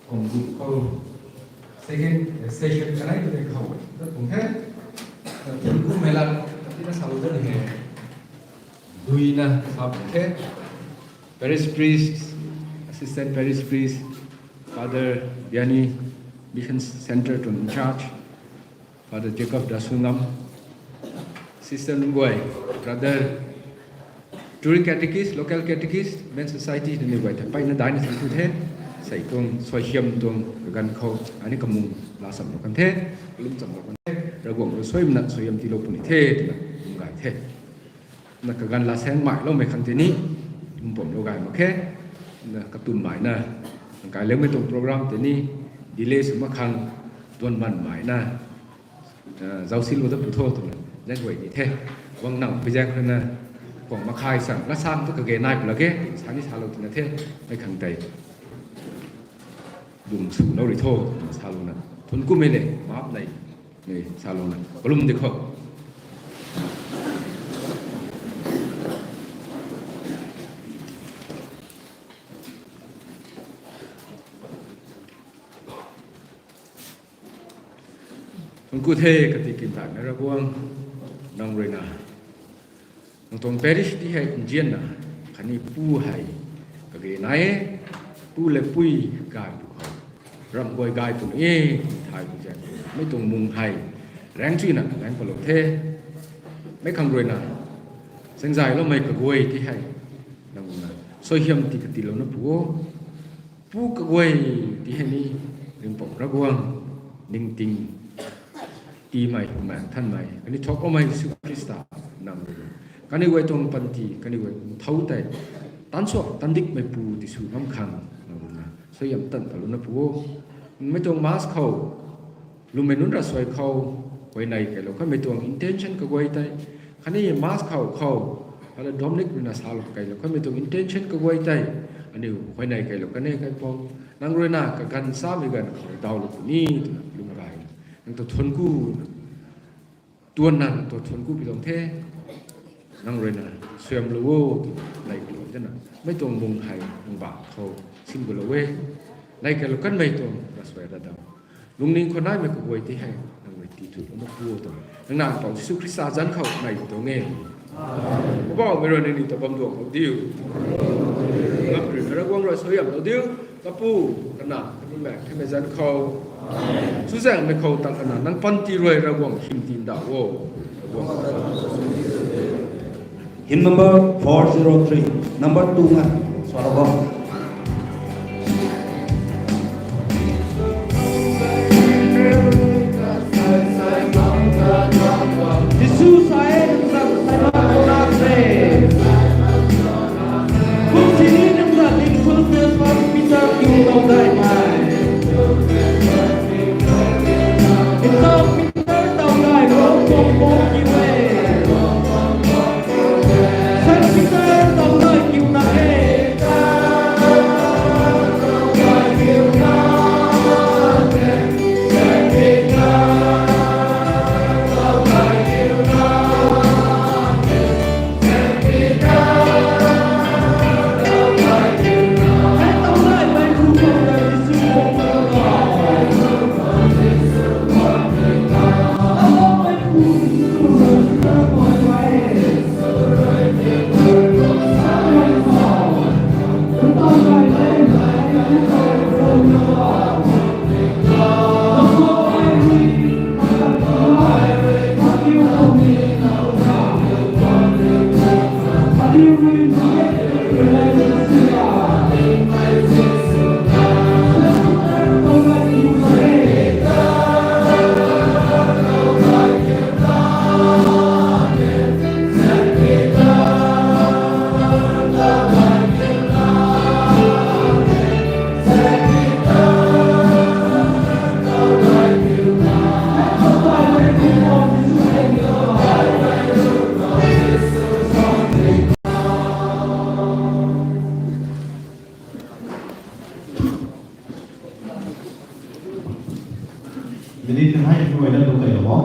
kum kum khou, second, eh, session kanei tu de khou, dat kum the. Thun kum mei lat, tina salou dat he. Duina sa kum the. Parish priest, assistant parish priest, Father Biani, Mission Center tuang in charge, Father Jacob Dasungam, Sister Lungguai, Brother Turi Catechist, Local Catechist, Men Society, nangniw guay ta mpeyna daina thangc ku the. Sei tuang suaihiam tuang kaganv khou, ani kamung laa chamlou kan the, kalum chamlou kan the, Ravguangc rui suaimna suaihiam tiilou puni the twna kum gay the. Na kaganv laa saeng mailoumei khang tei ni, mpamlou gay mak khe. Na katummeina, kaileumei tuang program tei ni, delay sw mak khang, duan manmeina, zaucsilou dat pu tho twna zaeng guay ni the. Guang nang pui zaeng khou na, kuang makhai sang, lasang tu kage nai pw lak ge, sa ni salou twna the, mei khang tei lung swlou rui tho twna salouna, thun kummei le, map nei, nei salouna kalum di khou. Thun ku the kati kintaimei Ravguangc, nang ruina, nang tuang parish ti hei nzianna, khatni pu hei kage nai e, pu le pui gay pw khou, ramh guay gay pw e, thay pw zaeng, mei tuang mung hei raengc chuyna raengc palou the. Mei khang ruina, zaengzayloumei kaguay ti hei, nang ruina suaihiam tii katiilouna pu o. Pu kaguay ti hei ni, Ringhpouc Ravguangc, ningting tiimei, Bumaengh Nthanmei khatni thakloumei Jisu Khrista, nang rui, kaniw guay tuang panty, kaniw guay tuang thow tei, taansuak taandikmeipu ti sw ngam khang, nang ruina suaihiam tan palouna pu o. Mei tuang mass khou, lwmmei nunc ravsuai khou, huayney kailou kanmei tuang intention kaguay tei, khatni mass khou khou, Father Dominic ruina salou kailou kanmei tuang intention kaguay tei, aniu huayney kailou kan e Kaipouc, nang ruina kaganv samei ganv khou dawlou puni twna lung gay, nang ta thun ku, tuanna nang ta thun ku pi tuang the. Nang ruina suaihiamlou o twna lei kalou dana, mei tuang mung hei nang bak khou sin gulou e. Lei kailou kanmei tuang ravsuai ravdaw, lungning khou naimei kaguay ti hei nang rui tii thulouna pu o twna, nang Nac Mpouh Jisu Khrista zanc khou nai tuang e. Poubauhmei rui nangniw ta bam duanglou diu. Ngam rui Ravguangc rui suaihiamlou diu. Kapu, Kanac, khatni Bumaengh Nthanmei zanc khou, chuzaenghmei khou ta kana nang panty rui Ravguangc hym tiindauh o. Hymn number four zero three, number two na, swarabam. Jisu sa e, nang sa e, nang sa e. Kum sini nang sa e, nang sa e, Peter kiu tau daimei. Nang sa e, Peter tau dai, kum kum kum kiu e. Saint Peter tau dai kiu na e. Minute hai tu ai na tu kai lo.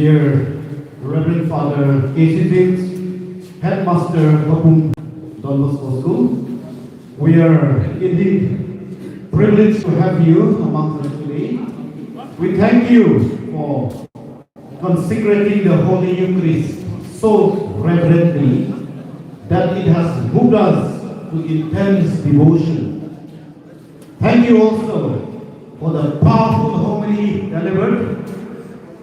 Dear Reverend Father K C James, Headmaster Papum Don Bosco School, we are indeed privileged to have you among us today. We thank you for consecrating the Holy Eucharist so reverently that it has moved us to intense devotion. Thank you also for the powerful homily delivered.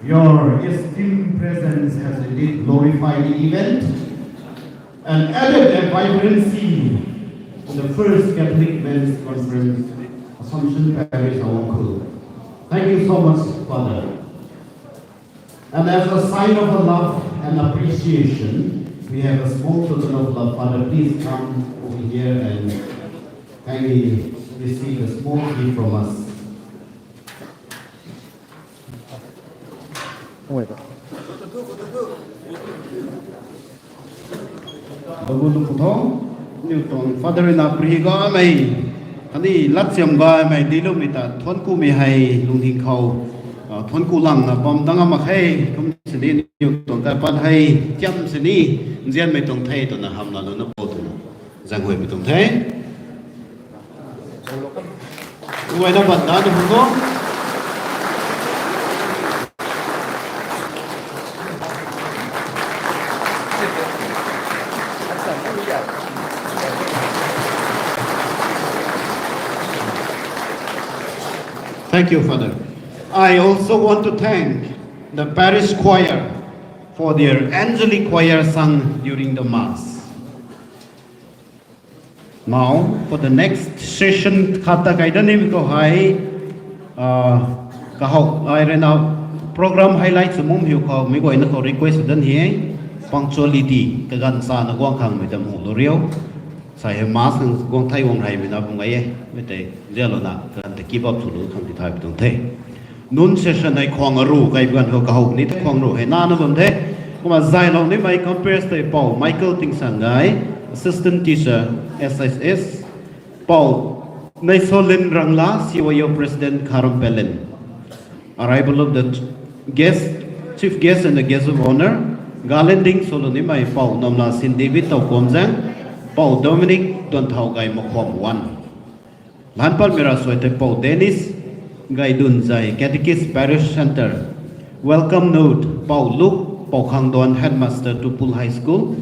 Your esteemed presence has indeed glorified the event and added a vibrancy to the first Catholic Men's Conference, Assumption Parish, Avamkhul. Thank you so much, Father. And as a sign of our love and appreciation, we have a small token of love. Father, please come over here and kindly receive a small gift from us. Babu lu pu tho, niw tuang Father na pri gaymei, khatni latsiam gaymei, diloumei ta thuanc kumei hei lungding khou, ah, thuanc ku langna bam dang a mak khe, kum sini niw tuang kaipat hei, tiam sini, nzianmei tuang the twna hamna luna po twna, zaenghuaymei tuang the. Guayna ban da de hung ko. Thank you, Father. I also want to thank the parish choir for their Angelic choir sung during the Mass. Now, for the next session, khat ta kai da nimei khou hei, ah, kahou, ai rui na program highlight sw mumhiu khou, meic guayna khou request sw dan hi e, punctuality, kaganv sana guang khang mei ta mu lu riu. Sai hei Mass khang guang thei guang reymei na bung ai e, mei tei, zialouna, kaganv ta keep up sw lu khang ti thay pi tuang the. Nunc session hei khwang aru kai ganv khou kahou ni the, khwang ru hei nana bam the. Kumna zaylou nimei compere tei Pou Michael Tingsanggay, Assistant Teacher, S S S, Pou Neisolin Rangla, C Y O President, Kharom Pelen. Arrival of the guest, chief guest and the guest of honor, Galending Solonimei, Pou Namla Sin David Taukomzang, Pou Dominic Donthau Gai Makhwam one. Lanpalmei ravsuai tei Pou Dennis Gaidunzai, Catechist, Parish Center. Welcome note, Pou Luke Poukhangdon, Headmaster, Tupul High School.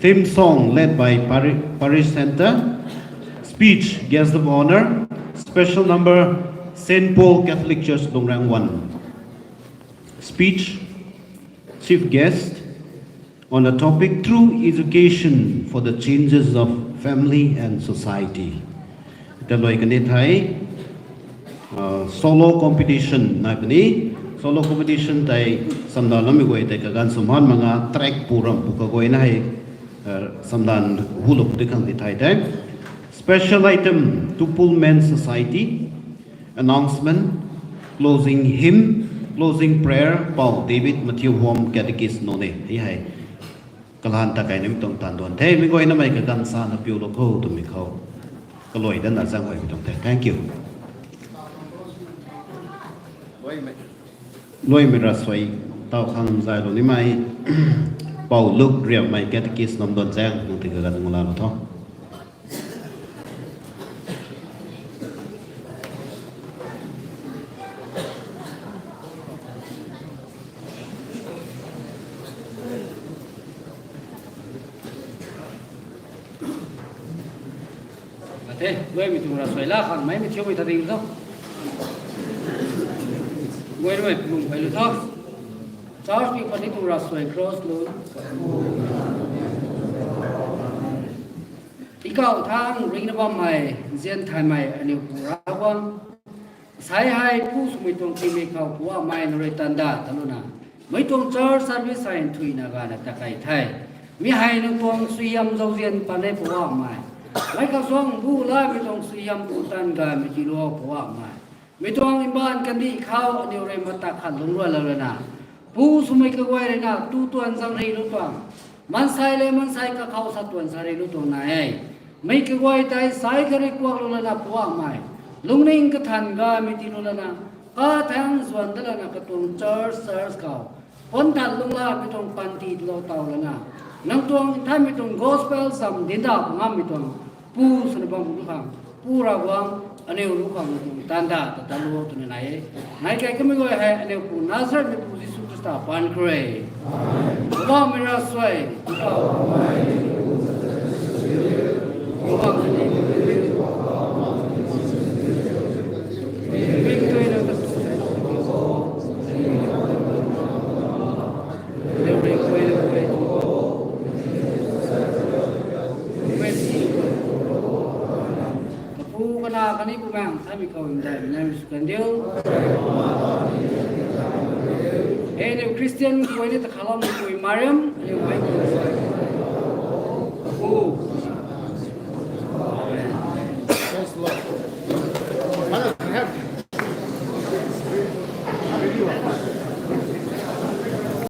Theme song led by Pari-, Parish Center. Speech, guest of honor, special number, Saint Paul Catholic Church, Lungrang one. Speech, chief guest, on the topic True Education for the Changes of Family and Society. Talui kani thei, uh, solo competition nai puni, solo competition tei samdan lamei guay tei kaganv sumhan manga track pu ram pu kaguayna hei, uh, samdan hulu pu di khang di thai tei. Special item, Tupul Men's Society, announcement, closing hymn, closing prayer, Pou David Matthew Huam, Catechist Noney, hei hei. Kalan ta kai nim tuang tan duan the, mei guay namei kaganv sana piu lo khou twmei khou. Kalui dan na zang huay mi tuang the. Thank you. Luaimei ravsuai tau khang zay lo nimei, Pou Luke Riammei Catechist Namdon Zang, nang ti kaganv ngula lo tho. Ate, luaimei tuang ravsuai la khang mei mi thiumei ta ding tho. Guaynamei pulung phai lu tho. Church ki pati tuang ravsuai cross lu. Ikau thang ringna bammei, nzian thaymei aniu Pu Ravguangc. Sai hei pu swmei tuang tingmei khou Pu Amei nang rui tanda taluna. Mei tuang church service hei nthuina gana ta kai the. Mi hei nang tuang suaihiam zauzian pan e Pu Amei. Mei kasuang bu lamei tuang suaihiam pu tan gamei tiilou Pu Amei. Mi tuang mbaanv kandih khou aniu rui mata khat lungc rua lou lana. Pu swmei kaguay rui na tu tuan zang rei lu tuang. Maansei le maansei kakhou sa tuan sa rei lu tuang nai e. Mei kaguay tei sai kha rui kuak lou lana Pu Amei. Lungning kathan gamei tiilou lana. Kathang zuan da lana katuang church, church khou. Panthan lungla mei tuang panty lou taw lana, nang tuang nthanmei tuang gospel zam dinda ngammei tuang Pu swna bam lu khang, Pu Ravguangc, aniu lu khang tuang tanda ta ta lu twna nai e. Nai kai kamei guay hei aniu Pu Nazareth mei Pu Jisu Khrista paan khou rui, Poubauhmei ravsuai, Kapu, Kanac khatni Bumaengh Nthanmei Nthanmei sw kandiu. Hei aniu Christian kaguay ni ta khalam kaguay Mariam, aniu mei, Kapu,